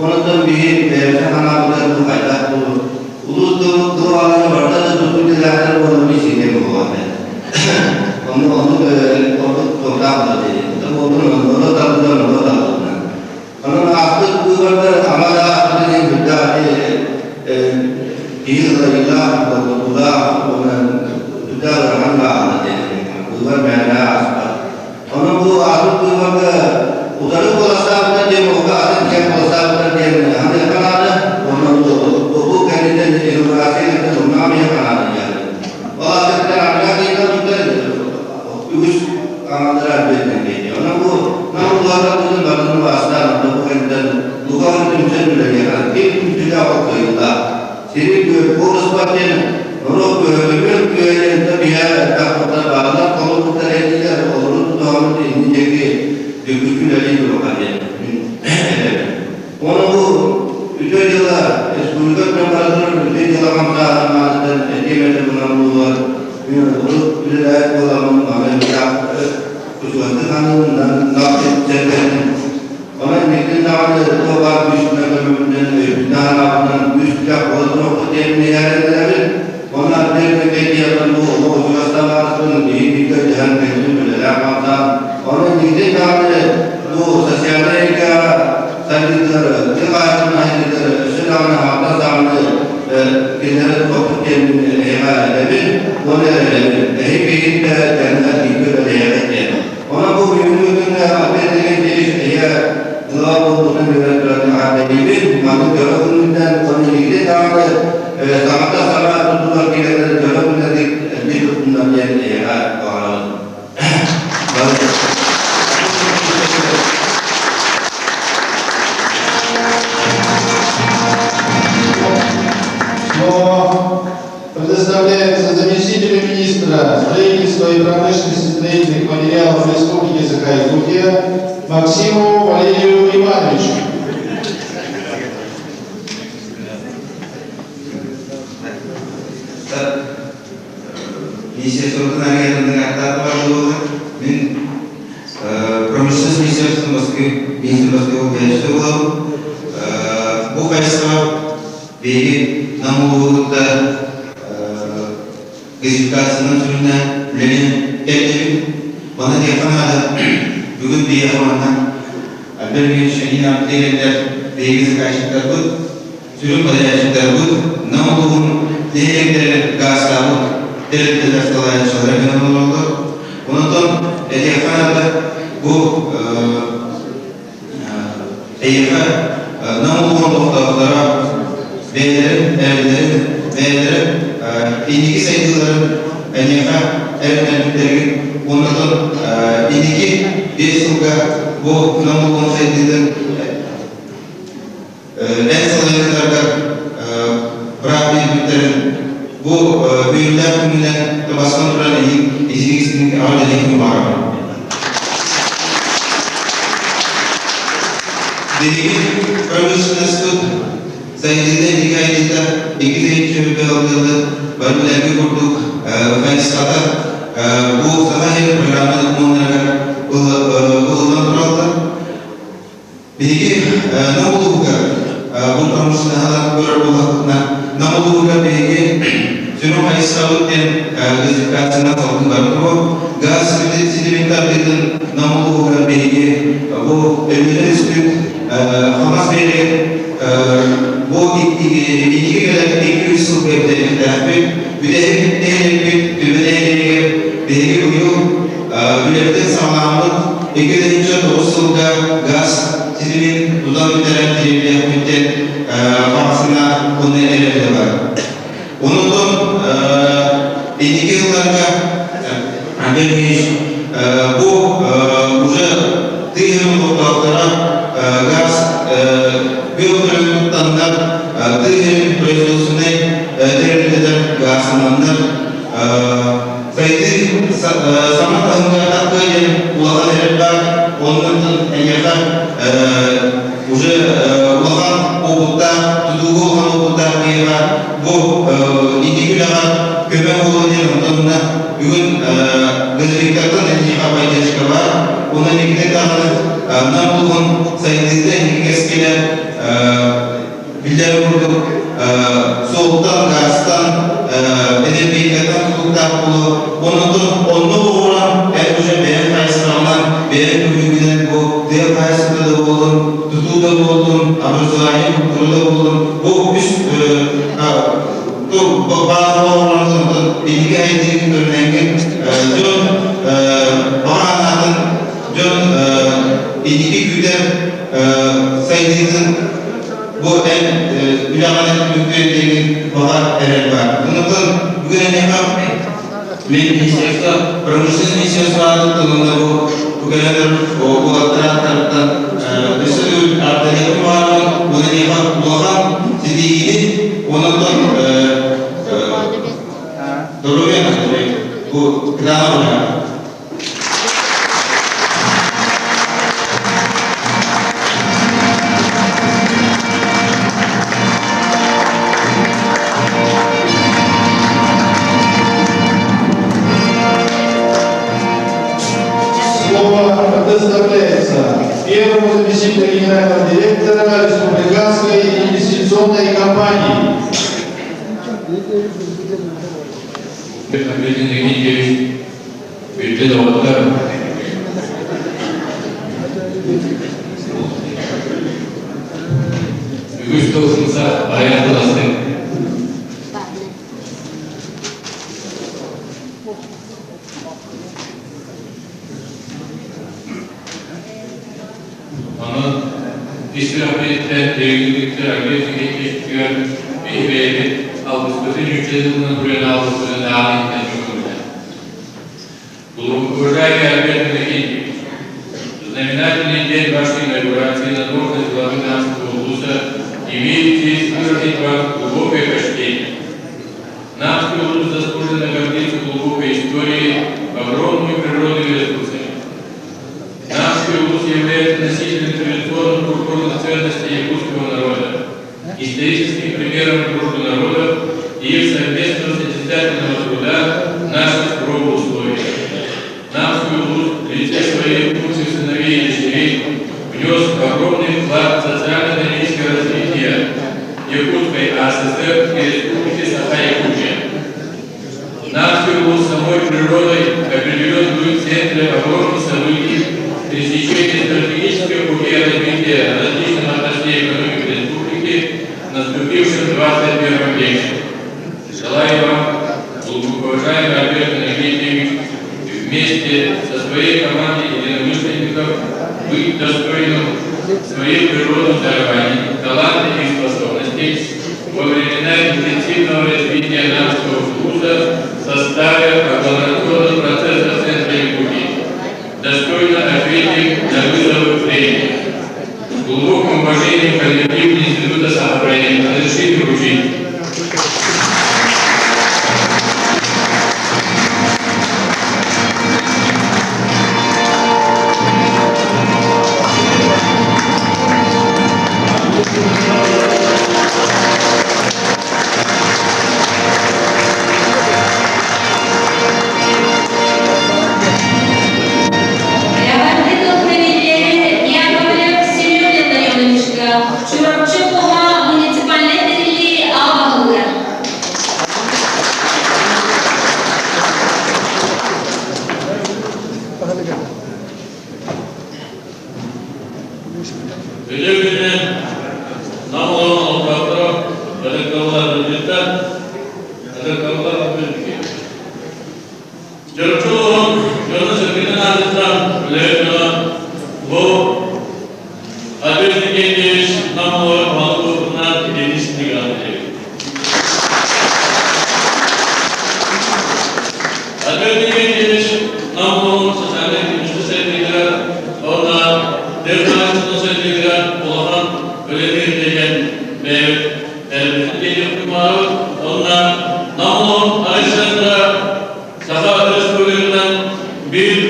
Онон биһи бэйэбитин санаабытыгар бу хайдах бу улуус главалара барыта да тутуу идэлээхтэр буолан миссия буолуох этэ. Оннук оннук ордук туохтаах буолар дии. Буолтун онно тарбыта онно тарбыта. Онон ааспыт быыбардар ама да ааспытын иһин сүрдээх киһи ылайыылаах, долгутуулаах уонна сүрдээх ыарахан бааһына диэн быыбар мээнэ ааспат. Онон бу ааспыт быыбарга утары куоластаабыттар диэн буолга атын кэм куоластаабыттар диэн ханыахха наада. Уонна бу кэнниттэн инаугурация кэнниттэн умнаҕа миэхэ наада диэн. Ол аатыттан ардах ыйыталыттар үгүс аҥаллара ардыытынан диэти. Онон бу нам улаатарбытын барытын убаастаан, онно бу кэнниттэн Лука түмсэн үлэлиэхэ. Ким түмсүүлээх ол кыайыылаах. Сири куоласпат диэн норуот көһөрүмүн күөйэн биһэ элбэх тутар бааллар холобуттар этилэр, олору тутуһаммыт инни диэки дүкүчү үлэлии туруха диэн этэбин. Ону бу үтүө дьыала республика үрдүнэн бара турар үтүө дьыала хамсааһын наадатын этиэм этэ гынан буолуор мин урут үлэлээбит буоламмын маны учуонтан ханыынан сэргэтин онон инникитин даҕаны туох баар күүспүнэн көмөбүнэн өйбүнэн анаабытынан күүстээх буола туруохпут диэн эрэбин. Онон Ардыыр Кэкэйдиэҕин бу олох учугастаабаатын биһи бииргэ дьаһан бэйэтин үлэлээх хамсаан онон инникитин даҕаны бу социальнай эйгэҕэ сайдыытыгар тыа хаһаайыстыбатын сайдыытыгар өссө даҕаны аҥардас даҕаны кинилэри тутуохпут диэн эһиэхэ этэбин уонна эрэнэбин. Эһи биһигин да тэҥҥэ бииргэ үлэлэһиэххит диэн. Онон бу бүгүҥҥү күҥҥэ Альберт Леонидович эһиэхэ тыла буолбутун билэн туран эҕэрдэлиибин. Маннык дьоро күнүнэн уонна инникитин даҕаны саҥата саҥа тутуулар киирэллэр дьоро күннэргит элбии турдуннар диэн эһиэхэ баҕарабын. Слово предоставляется заместителю министра строительства и промышленности строительных материалов Республики Саха-Якутия Максимову Валерию Ивановичу. Министерствотын агентын аттаатылар буолуоҕа. Мин промышленность министерствотын баскы министр баскы бэйэччитэ буолабын. Бу хайысхаҕа биһиги Нам улууһугутта газификациянан сүрүннээн үлэлээн кэллибит. Маны диэххэ наада, бүгүн биһиэхэ манна Альберт Ильич Анин ааттыыр биһиги заказчиктарбыт, сүрүн подрядчиктарбыт Нам улууһун нэһилиэктэригэр гаастаабыт тэрилтэлэр салайааччылара гынан олороллор. Онтон этиэххэ наада, бу эйиэхэ Нам улууһун олохтоохторо бэйэлэрин эрэллэрин, бэйэлэрин инники сайдыыларын эйиэхэ эрэнэрбиттэригин уонна инники 5 сылга бу Нам улууһун сайдыытын эн салайыыларгар быраап биэрбиттэрин бу үөрүүлээх күнүнэн табастан туран эйиҥ итиник аҕа дэлэһин баҕарабын. Биһиги промышленностьпыт сайдыыта инники айдыыта 2 тыһыынча ылгылы бары билэргэ курдук хайысхата бу Саха сирин программа докумуоннарыгар ылыллан тураллар. Биһиги Нам улууһугар бу промышленноһалар көрөр буоллахпытына, Нам улууһугар биһиги сүрүн хайысхабыт диэн газификациянан салгыы бара туруо. Газ ситимин тардыытын Нам улууһугар биһиги бу Өлүөнэ түспүт Хамас биэригэр бу инники кэлэр 2-3 сылга бүтэриэхтээхпит. Бүтэһик нэһилиэкпит Түбэ нэһилиэгэр биһиги быйыл Үлэбитин саҕалааммыт 2009 сылга газ ситимин тутан бүтэрэн тириэрдиэхпиттэн баҕасына уонна эрэлэ бар. Онон инники сылларга Андрей Ильич бу уже тыһын олохтоохторо газ биотөрүн туттаннар тыһын производственнай тэрилтэлэр газлананнар Сайдыы саҥа таһымҥа тахсыа диэн улахан эрэл баар. Онон эйиэхэ уже улахан опыттаах, тутууга улахан опыттаах киһиэхэ бу инники үлэҕэ көмө буолуо диэн онтон бүгүн газовиктартан эйиэхэ поддержка баар. Онон инникитин даҕаны Нам улууһун сайдыыта инники кэскилэ Биллэрин курдук, суолтан, гаастан, энергетикаттан тутулуктаах буолуо. Онон онно олоҕуран, эн уже бэйэҥ хайысхаҕынан, бэйэҥ көрүүгүнэн бу тыа хаһаайыстыбата да буоллун, тутуу да буоллун, образование, культура да буоллун, бу үс баар оҕолорун инники айдыыгын көрүнэҥҥин дьон баҕа санаатын, дьон инники күүтэр сайдыытын бу эн үлэҕинэн түмүктүөн диэҥин баҕа эрэл баар. Онон бүгүн эниэхэ мен министерство промышленность министерство аатыттан бу кэлэн уолаттар ааттарыттан өссө төгүл ардыһыахпын баҕарабын уонна эниэхэ улахан ситиһиини онон доруобуйа бу кытаанах Слово предоставляется первому заместителю генерального директора Республиканской инвестиционной компании. Андрей Никитич, Бүттэ доҕоттор. Үгүс тыл сымса аҕыйах тыл астык. Онон ис сүрэхпититтэн биһиги Андрей Никитичтигэр биһи бэйэбит алгыспытын үчүгэй тылынан суруйан аалбыппытын ааҕан иһитэн дьоҥҥо Глубокоуважаемый Альберт Иннокентьевич, знаменательный день вашей инаугурации на должность главы Намского улуса имеет честь выразить вам глубокое почтение. Намский улус заслуженно гордится глубокой историей, огромными природными ресурсами. Намский улус является носителем традиционных культурных ценностей якутского народа, историческим примером дружбы народов и их совместного созидательного труда в наших суровых условиях. Намский улус в лице своих лучших сыновей и дочерей внес огромный вклад в социально-экономическое развитие Якутской АССР и Республики Саха-Якутия. Намский улус самой природой определен будет в центре огромных событий пересечения стратегического пути развития различных отраслей экономики республики в наступившем 21 веке. Желаю вам, глубокоуважаемый Альберт Иннокентьевич, вместе со своей командой единомышленников быть достойным своих природных дарований, талантов и способностей во времена интенсивного развития нашего вуза в составе агломерационного процесса Центра Якутии, достойно ответив на вызовы времени. С глубоким уважением коллектив Института самоуправления разрешите вручить. Эҕэрдэ тыл тэриллэрэ Яковлев Үлэ күнүнэн Нам олоҕун олохтоохторо ытыктабыллар ытыктабыллар Дьорчу олоҕун дьоно-сэргэтин аатыттан үлэһит дьоно бу Альберт Никитич Нам олоҕун балык уопутунан Денис Николаевич. Альберт Никитич Нам олоҕун социальнай-экономическай сайдыытыгар уонна дьарыктаах сайдыытыгар улахан үлэни тэрийэн бэйэбит эрэлбитин тиэрдиэхпит баҕарабыт уонна Нам олоҕун Александра Саха Өрөспүүбүлүкэтинэн биир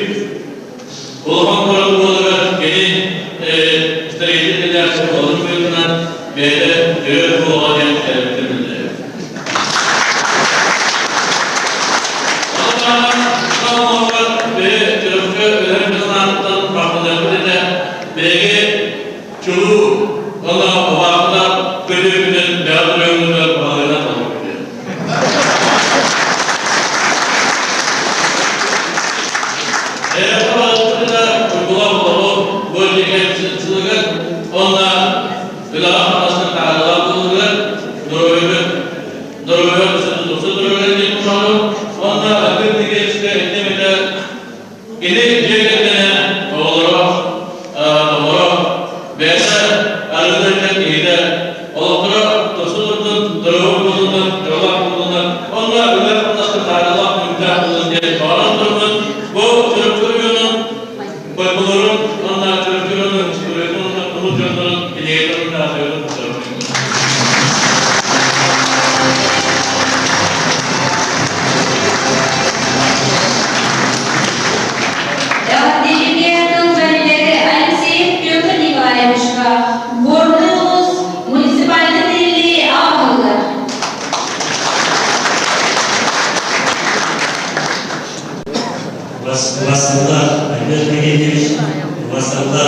улахан куорат буоларыгар кини строитель буоларын быһыытынан бэйэтэ төрүт буолуоҕа диэн эрэлбитин биллэрэбит. Ону таһынан Саха олоҕугар бэйэ төрөппүккэ үлэһит дьон аатыттан махтаныахпыт этэ. Биһиги чулуу уонна убаахтаах көтүөпүтүн бэҕэ төрөөҥҥүтүгэр баһылыгынан толорбут. Кини дьиэ кэргэнэ оҕолоро, доҕоро, бэйэтэ арыгыта киһитэ, олохторо тупсу турдун, доруобуй буоллуннар, дьоллоох буоллуннар, уонна үлэ-хамнаска таһаарыылаах түмүктээх буоллун диэн баҕаран турабын. Бу Чурапчы оройуонун бойболорун уонна Чурапчы оройуонун историятын уонна улуу дьоннорун кинигэтин уонна архыыбын туттарабын. Эҕэрдэлииргэ тыл бэриллэр Алексеев Петр Николаевичка Горный улус муниципальнай тэриллии аҕаллар. Василла Альберт Евгеньевич, Василла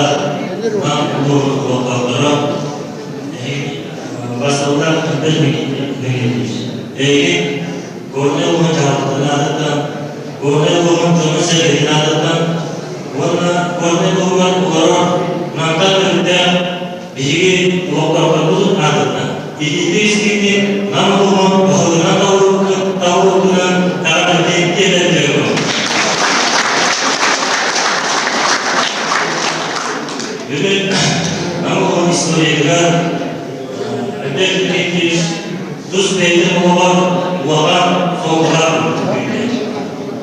Нам улууһун олохтоохторо, Василла Альберт Евгеньевич, эйигин Горнай улууһун дьаһалтатын аатыттан, Горнай улууһун дьонун-сэргэтин аатыттан уонна Горнай улууһугар олорор Намтан төрүттээх биһиги олохтоохторбут аатыттан итиитик-истиҥник Нам улууһун баһылыгынан талыллыбытынан эҕэрдэлиин тиэрдэн Бүгүн Нам улууһун историятыгар Альберт Дмитриевич тус бэйэтин олоҕор улахан суолталаах күүтэр.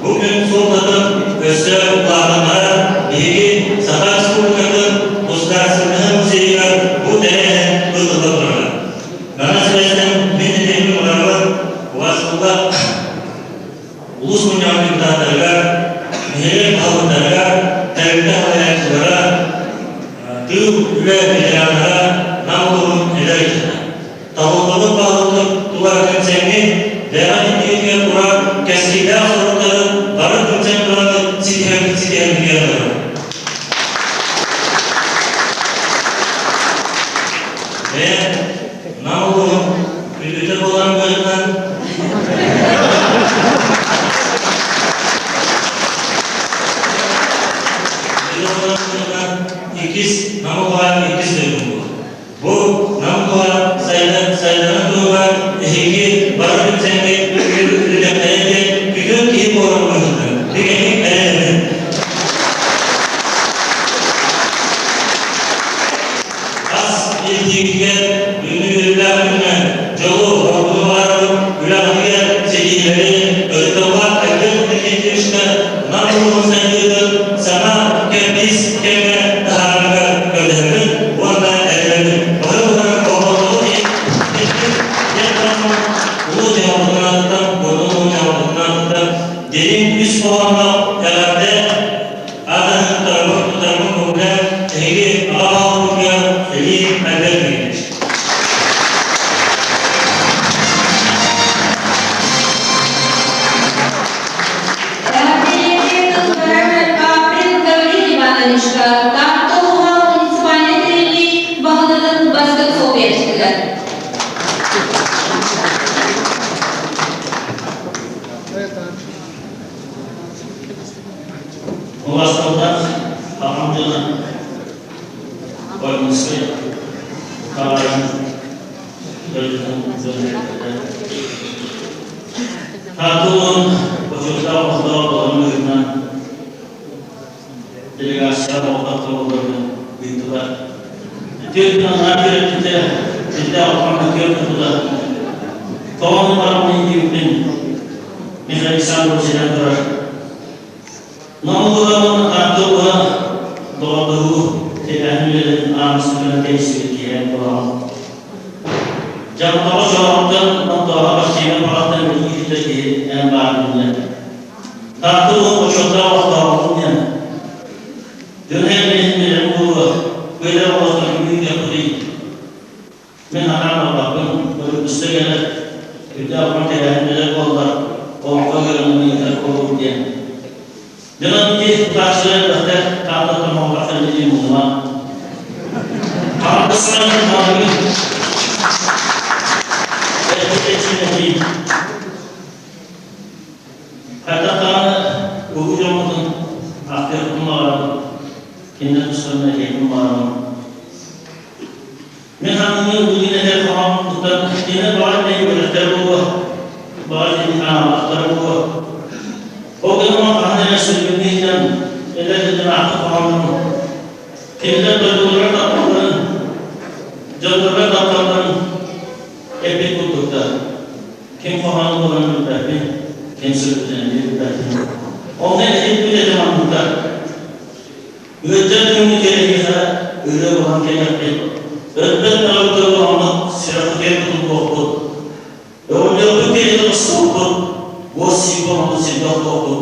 Бу күн суолтатын өссө улаатыннарар биһиги Саха Республикатын Государственнай музейыгар бу тэрээһин ыытылла турар. Манан сибээстэн мин этиһим баҕарабын Убастылла улуус мунньаҕын депутаттарыгар, нэһилиэк баһылыктарыгар, тэрилтэ салайааччылара, тыыл үлэ ветераннара, Нам улууһун эдэр ыччата. Талыллыбыт баһылык тула кэмсэҥҥин, бэҕэ иннигитигэр турар кэскиллээх соруктары бары түмсэн туран ситиһэргит ситиһэргитигэр ыҥырабын. Бэйэм Нам улууһун күндүтэ буолан быһыытынан иккис Нам улууһа иккис дойдум буолар. Бу Нам туһа сайдан сайдарын туһугар эһиги бары түмсэҥҥит үлэлэхтэрэ диэн үтүө киһи буолар быһыытынан бигэтик эрэнэбин. Хас биирдиигитигэр үөрүүлээх күнүнэн дьолу, ордуну баҕарабыт, үлэҕитигэр ситиһиилэри, ытыктабыллаах Альберт Иннокентьевичка Нам улууһун сайдыытын саҥа кэрдиис кэмҥэ таһаарарыгар көрдөһөбүн уонна эрэнэбин. Бары-бары болҕомтоҕут иһин диэн бараммын улуу дьаһалтатын аатыттан, Горнай улууһун дьаһалтатын аатыттан дириҥ үс хоһоонноох эҕэрдэ аатаһын тутарбын тутарбын көҥүлээн эһиги аҕа баһылыкпытыгар Ильин Альберт Ильич. Ойуунускай таарын дойдутун дьон-сэргэтэ. Таатта улууһун бочуоттаах олохтооҕо буоларын быһыытынан делегация олохтоохторун ыыттылар. Түөрт анараа күрэхтэһиитэ сирдээх улахан күөн тутула. Тоҕо бараммын диэбиппин Михаил Александрович этэн турар. Нам улууһа уонна Таатта улууһа доҕордоһуу тэрээһин үлэлэрин аан бастакынан тэрийсибит киһи буолаҕын. Дьаҥтоҕо чооҕуттан Монтооҕо Бассейна баҕаттан билии киирдэр киһи эн бааргын диэн. Таатта улууһун бочуоттаах олохтооҕун диэн. Дьон эргинин билэрин буолуо, кыайар оҕолорго кимниин Мин анаан барбаппын, бырыгыста кэлэр, үрдээх улахан тэрээһиннэрэ буоллар, олоххо ыарыыны ыытар буолуом диэн. Дьонон ити тутааччылар элбэхтэр, Тааттаттан оҕолор кэллэ диэн муннума. Хаартысканан маҕаһыын эргитээччилэрии. Хайдах даҕаны улуу дьоммутун ахтыахпытын баҕарабын, кинилэр тустарынан этиэхпин баҕарабын. Мин ханыыны билигин этэр хоһооммуттан кини баҕар дэйи үөрэхтэрэ буолуо, баҕар дэйи ханаабатахтара буолуо. Ол гынан хаһан эрэ сүргүҥҥэ иһитэн эдэр дьоннаахтык хоһооннорун, кинилэр дойдуларыгар тапталларын, дьонноругар тапталларын эппит курдуктар. Ким хоһоону буоларын билбэппин, ким сүргүтүн эмиэ билбэппин. Онно этилбит этэ манныктар. Ыалдьар күҥҥүт кэлиэхэ ырыа буолан кэлиэхпит, өлбөт мөҕүлгө буоламмыт сүрэхпитигэр кутуллуохпут, өҕүллүөхпүт киһитэ тостуохпут, уос сиик буоламмыт сиргэ охтуохпут.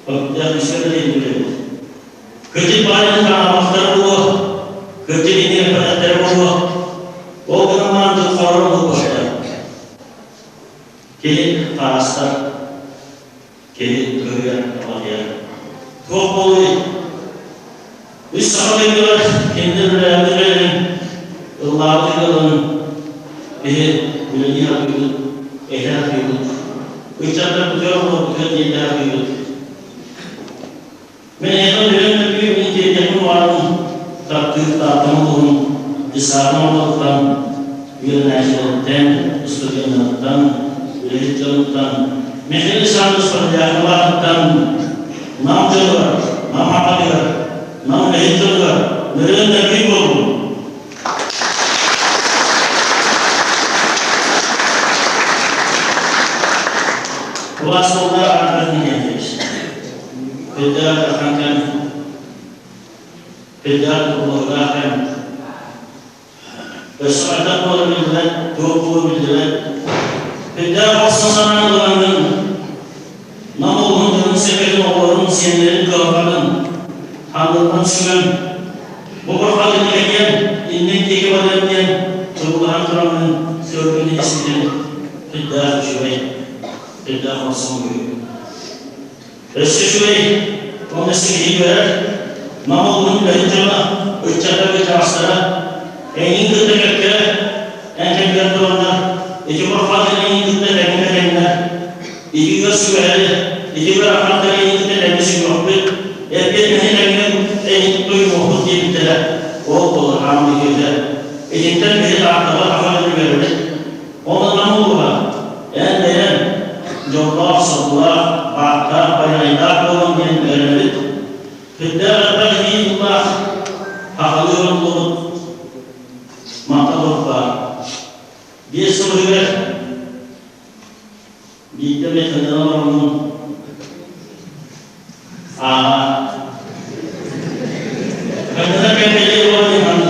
Өктөөх үскэ да диэн Кырдьык баайын таҥаабахтара буолуо, кырдьык иҥиэппэтэхтэрэ буолуо, ол гынан баран дьыл хорор буолбуттар. Киһи хаастар Киһи кыһыйар, аҕыйар. Туох буолуой? Үс саха дойдулар кинилэр үлэлээбит үлэлэрин, ыллаабыт ырыаларын биһи үлэлии сатыыбыт, этэ сатыыбыт. Ыччаттарбытыгар, оҕолорбутугар тиэрдэ сатыыбыт. Мин эйиэхэ үлэм мөлбүү мин тиэрдиэхпин баҕарабын, таптыыр Тааттам улууһун десантын ортотуттан, үөрэнээччилэриттэн, устудьуоннарыттан, үлэһит дьонуттан, Михаил Александрович Подоляков аатыттан Нам дьонугар, Нам аҕатыгар, Нам үлэһит дьонугар нөрүөн нөргүй буоллун! Кылаас уоллара аатырар Никитич. Педагог Ахантан, педагог Улуһунахан, өссө хайдах буола биллибэт, туох буола биллибэт. Педагог хосто санаан ылаҥҥын, Нам улууһун дьонун-сэргэтин оҕолорун, сиэннэрин кыһалҕатын, хандылҕын сүгэн, бу бурҕат инникэтиэн, иннин диэки барыам диэн туруулаһан тураммын сыалбын истибитим сүрдээх үчүгэй, сүрдээх хорсун быһыы. Өссө үчүгэй, уонна сигиһи көрөр, Нам улууһун үлэһит дьоно, ыччаттар кырдьаҕастара, эйигин кытта кэккэ эн кэмгэр тураннар, ити бурҕат эйигин кытта тэҥҥэ тэҥнэр, итигэр сүгэһэри, итигэр ахтар эйигин кытта тэҥҥэ сүгүөхпүт, эппиэтинэһи тэҥҥэ эйигин туймуохпут диэбиттэрэ, ол буолар хаамыы үтүөтэ. Итинтэн биһи Тааттаҕа ахан үөрэбит. Ол Нам улууһа эн бэйэҥ дьоллоох-соргулаах, бааттаах, байанайдаах буолуҥ диэн эрэнэбит. Сүрдээх элбэх илии тыллаах сахалыы оҥоһуллубут махтал баар. 5 сыл иһигэр биирдэ эмэ кыһынан олороммун ааҕа Кыһына кэлбэйэ буолан иһэн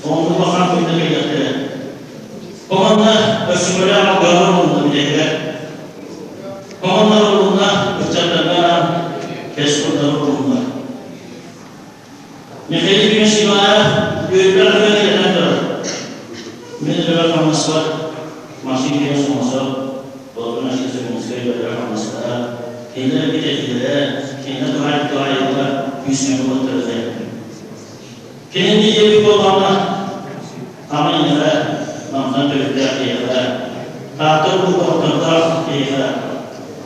Онну бахан кыйда кэлиэхтэрэ. Команда өссүмөлөөх алгыһар уонна билэһигэр. Команда урулунна ыччаттарга анаан кэс тыллары урулунна. Михаил Ефимович Иванов үөрүүлээх түгэн этэн турар. Мин үлэбэр хамнаспар Максим Ефимович Сомосов, Долгун Алексей Сокольницкай үлэлэрэ хамнастара, кинилэр эппит этиилэрэ, кинилэр туһаайбыт туһаайыылара күүс-көмө буолтар этэ. Кинини диэбит буоллаҕына, ама иннэҕэ Намтан төрүттээх киһиэхэ, Таатта улууһа киһиэхэ,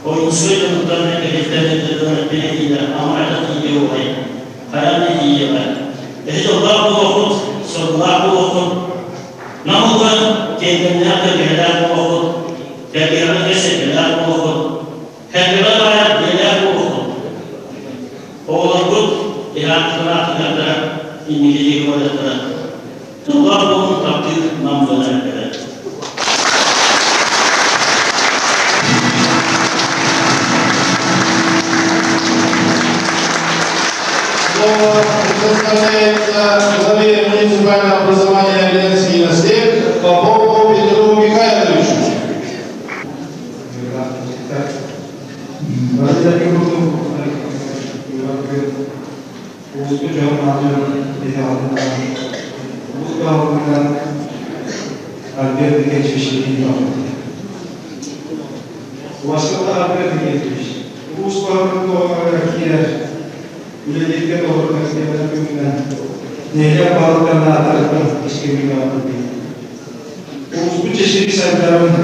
Ойуунускай дьонуттан кэлиэхтэрин эппит этиилэр ама хайдах тиийиэ буолуой? Хайаан да тиийиэҕэ. Эһи дьоллоох буолуоххут, соргулаах буолуоххут, Нам улуһа тиэргэннээх тэлгэһэлээх буолуоххут, тэлгэһэҕэ сэргэлээх буолуоххут, сэргэҕэ баайар дьиэлээх буолуоххут. Оҕолоргут иһаахтара инники диэки барыахтара. Дьоллоох буолун таптыыр Нам дьоно эрдэрэ. Слово предоставляется главе муниципального образования Ленский наслед Попову Петру Михайловичу. Альберт Никитич Улахан Альберт Никитич, улуус баһылыгын туһаҕар киирэр үлэлииргэ толору кэскилбэтэх күҥҥэ нэһилиэк баһылыктарын ааттарыттан искэҥҥэ баҕарбыт. Улууспут чэчирии сайдарын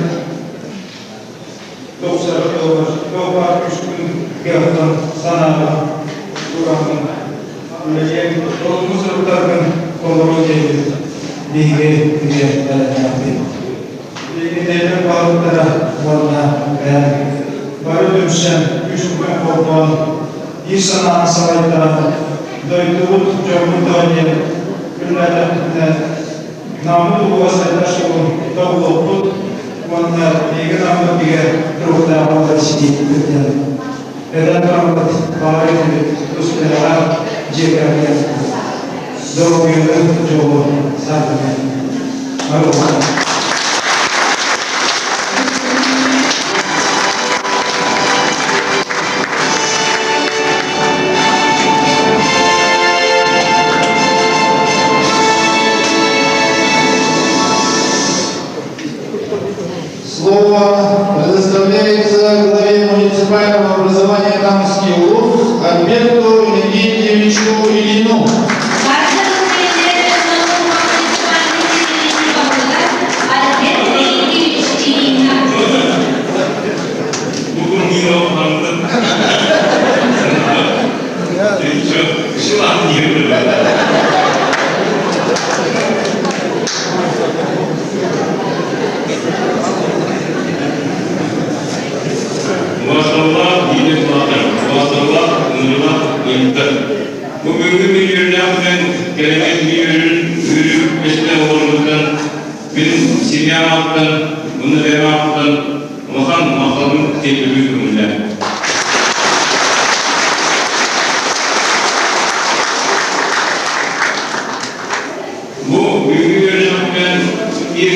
тупсарар туһугар туох баар күүскүн кыахтан санааҕын тураммын үлэлиэҥ, толору сырыттаргын толору диэбит биһиги эмиэ эрэннэхпит. Билигин баһылыктара уонна бары түмсэн, күүс-күмэх холбоон, биир санааны салайтаран, дойдубут, дьоммут диэн күннээтэхпитинэ, Наммыт улууһа сайдар суолун тобулуохпут уонна биһиги Наммыт бигэ туруктаах буолар ситиһиибит диэн эдэр бараммыт баҕа этибит тус бэйэҕэ дьиэ кэргэн доруобуйаны дьолу саргыны. Слово предоставляется главе муниципального образования Камский улус Альберту Евгеньевичу Ильину. Убаастабыллаах биир дойдулаахтар, убаастабыллаах ыҥырыылаах ыйыттар. Бу бүгүҥҥү миллионнаах күн кэлэммит үөрүүн үөрүү үгэстэн олорбуттан мин семьям ааттан, уонна бэйэм ааппыттан улахан махталбын тиэрдэбин көҥүллээн. Бу бүгүҥҥү үөрүүлээх биир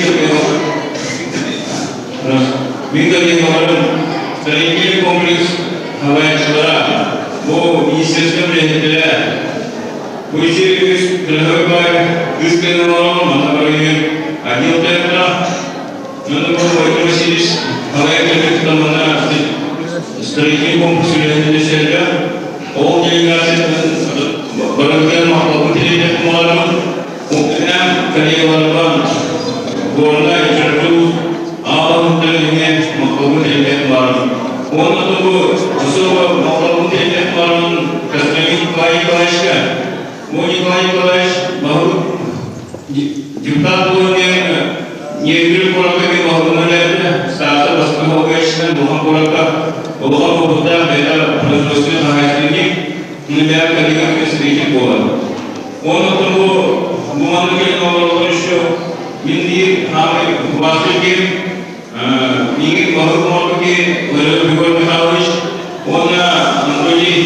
Мин коллегаларым, строительный комплекс салайааччылара, бу министерство үлэһиттэрэ, бу үс кырыһы бай кыыс кэлэн олорон, манна барыйын отдел директора, Нөмір Владимир Васильевич салайа кэлбит манна строительный комплекс үлэһиттэрэ сэллэ, ол делегациятын барытын махталбын тириэрдэх буоларым, Уккунан коллегаларбан Горнай, Чөркөөх, Аалаһыттан иһинэн махталбын тириэрдэх баарым. Уонна бу особо махталбын тириэрдэх баарым Костромин Николай Николаевичка. Бу Николай Николаевич баһылык депутат буолан диэн Нерюнгри куоракка мен баһылыгынан үлэлээтэ. Староста бастакы балгааччынан Улахан куоракка улахан опыттаах бэйэтэ производственный хозяйственник, бэйэ коллега свидетель буолар. Уонна бу бу маннык кэлин олороллор еще мин биир хаамай убаастыыр киһим миигин баһылык оҥорбут киһи Владимир Григорий Михайлович уонна Анатолий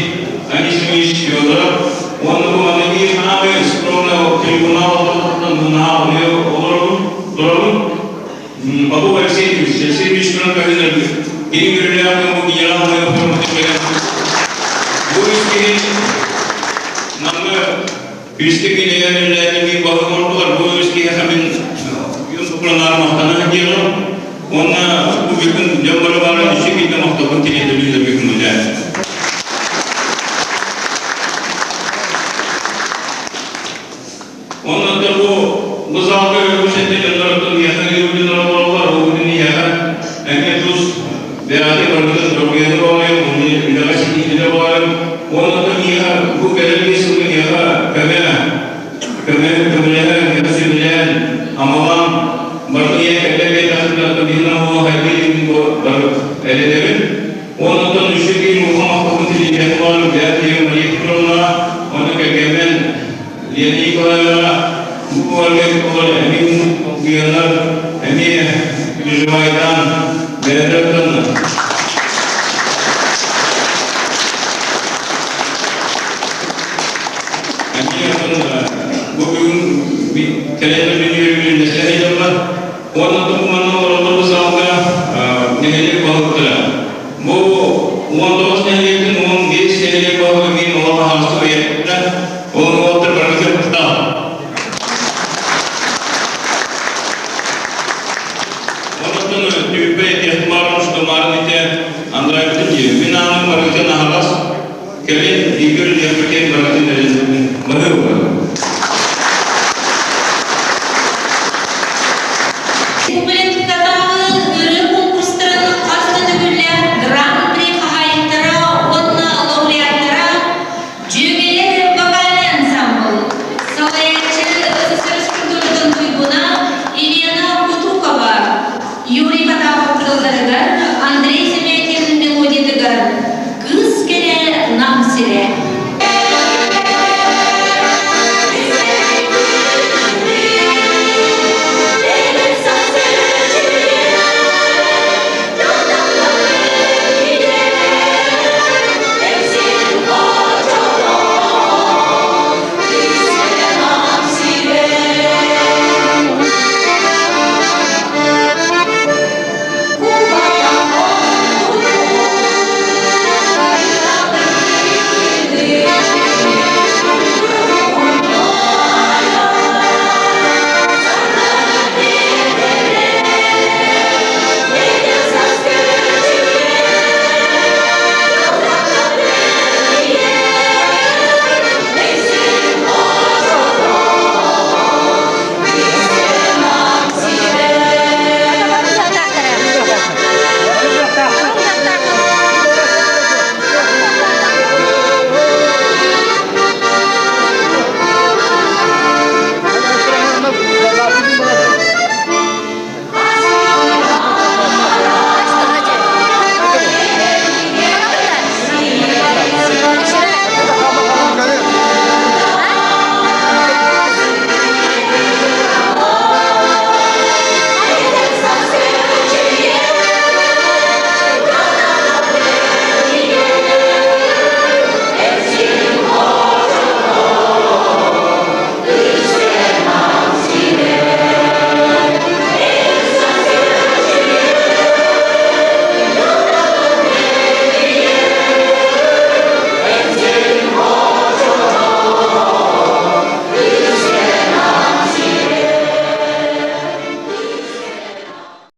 Анисимович Федоров уонна бу маннык биир хаамай скромный трибунал ортотуттан муннаах олоробун турабын Попов Алексеевич Алексеевич туран көһүнэр кини үөрүүлээх бу генерал майор бу үс киһи Намҥа Үскэ кинигэ үлэлээтим баһы оҥордулар. Бу үс киһиэхэ мин юн тупранаар махтана диэҕим. Уонна бу бүгүн дьон бары баара үчү биирдэ махталбын тириэрдэбин да бүгүн үлэ. Онон бу бу залга үгүс этэ дьоннортон миэхэ үгүс олороллор, ол күнүн иһэҕэ эмиэ тус бэйэҕитин барытын доруобуйаны баҕарыам, уонна үлэҕэ ситиһиини баҕарыам. Уонна миэхэ бу кэлэр биир сылга миэхэ Лена Николаевна бу эмиэ толкуйанар, эмиэ переживайдан, бэйэлэртэн эмиэ бу бүгүн кэлэн дүнүйүллэстэһэ дьоннор уонна туманна олороллор бу саалга нэһилиэк балыктара.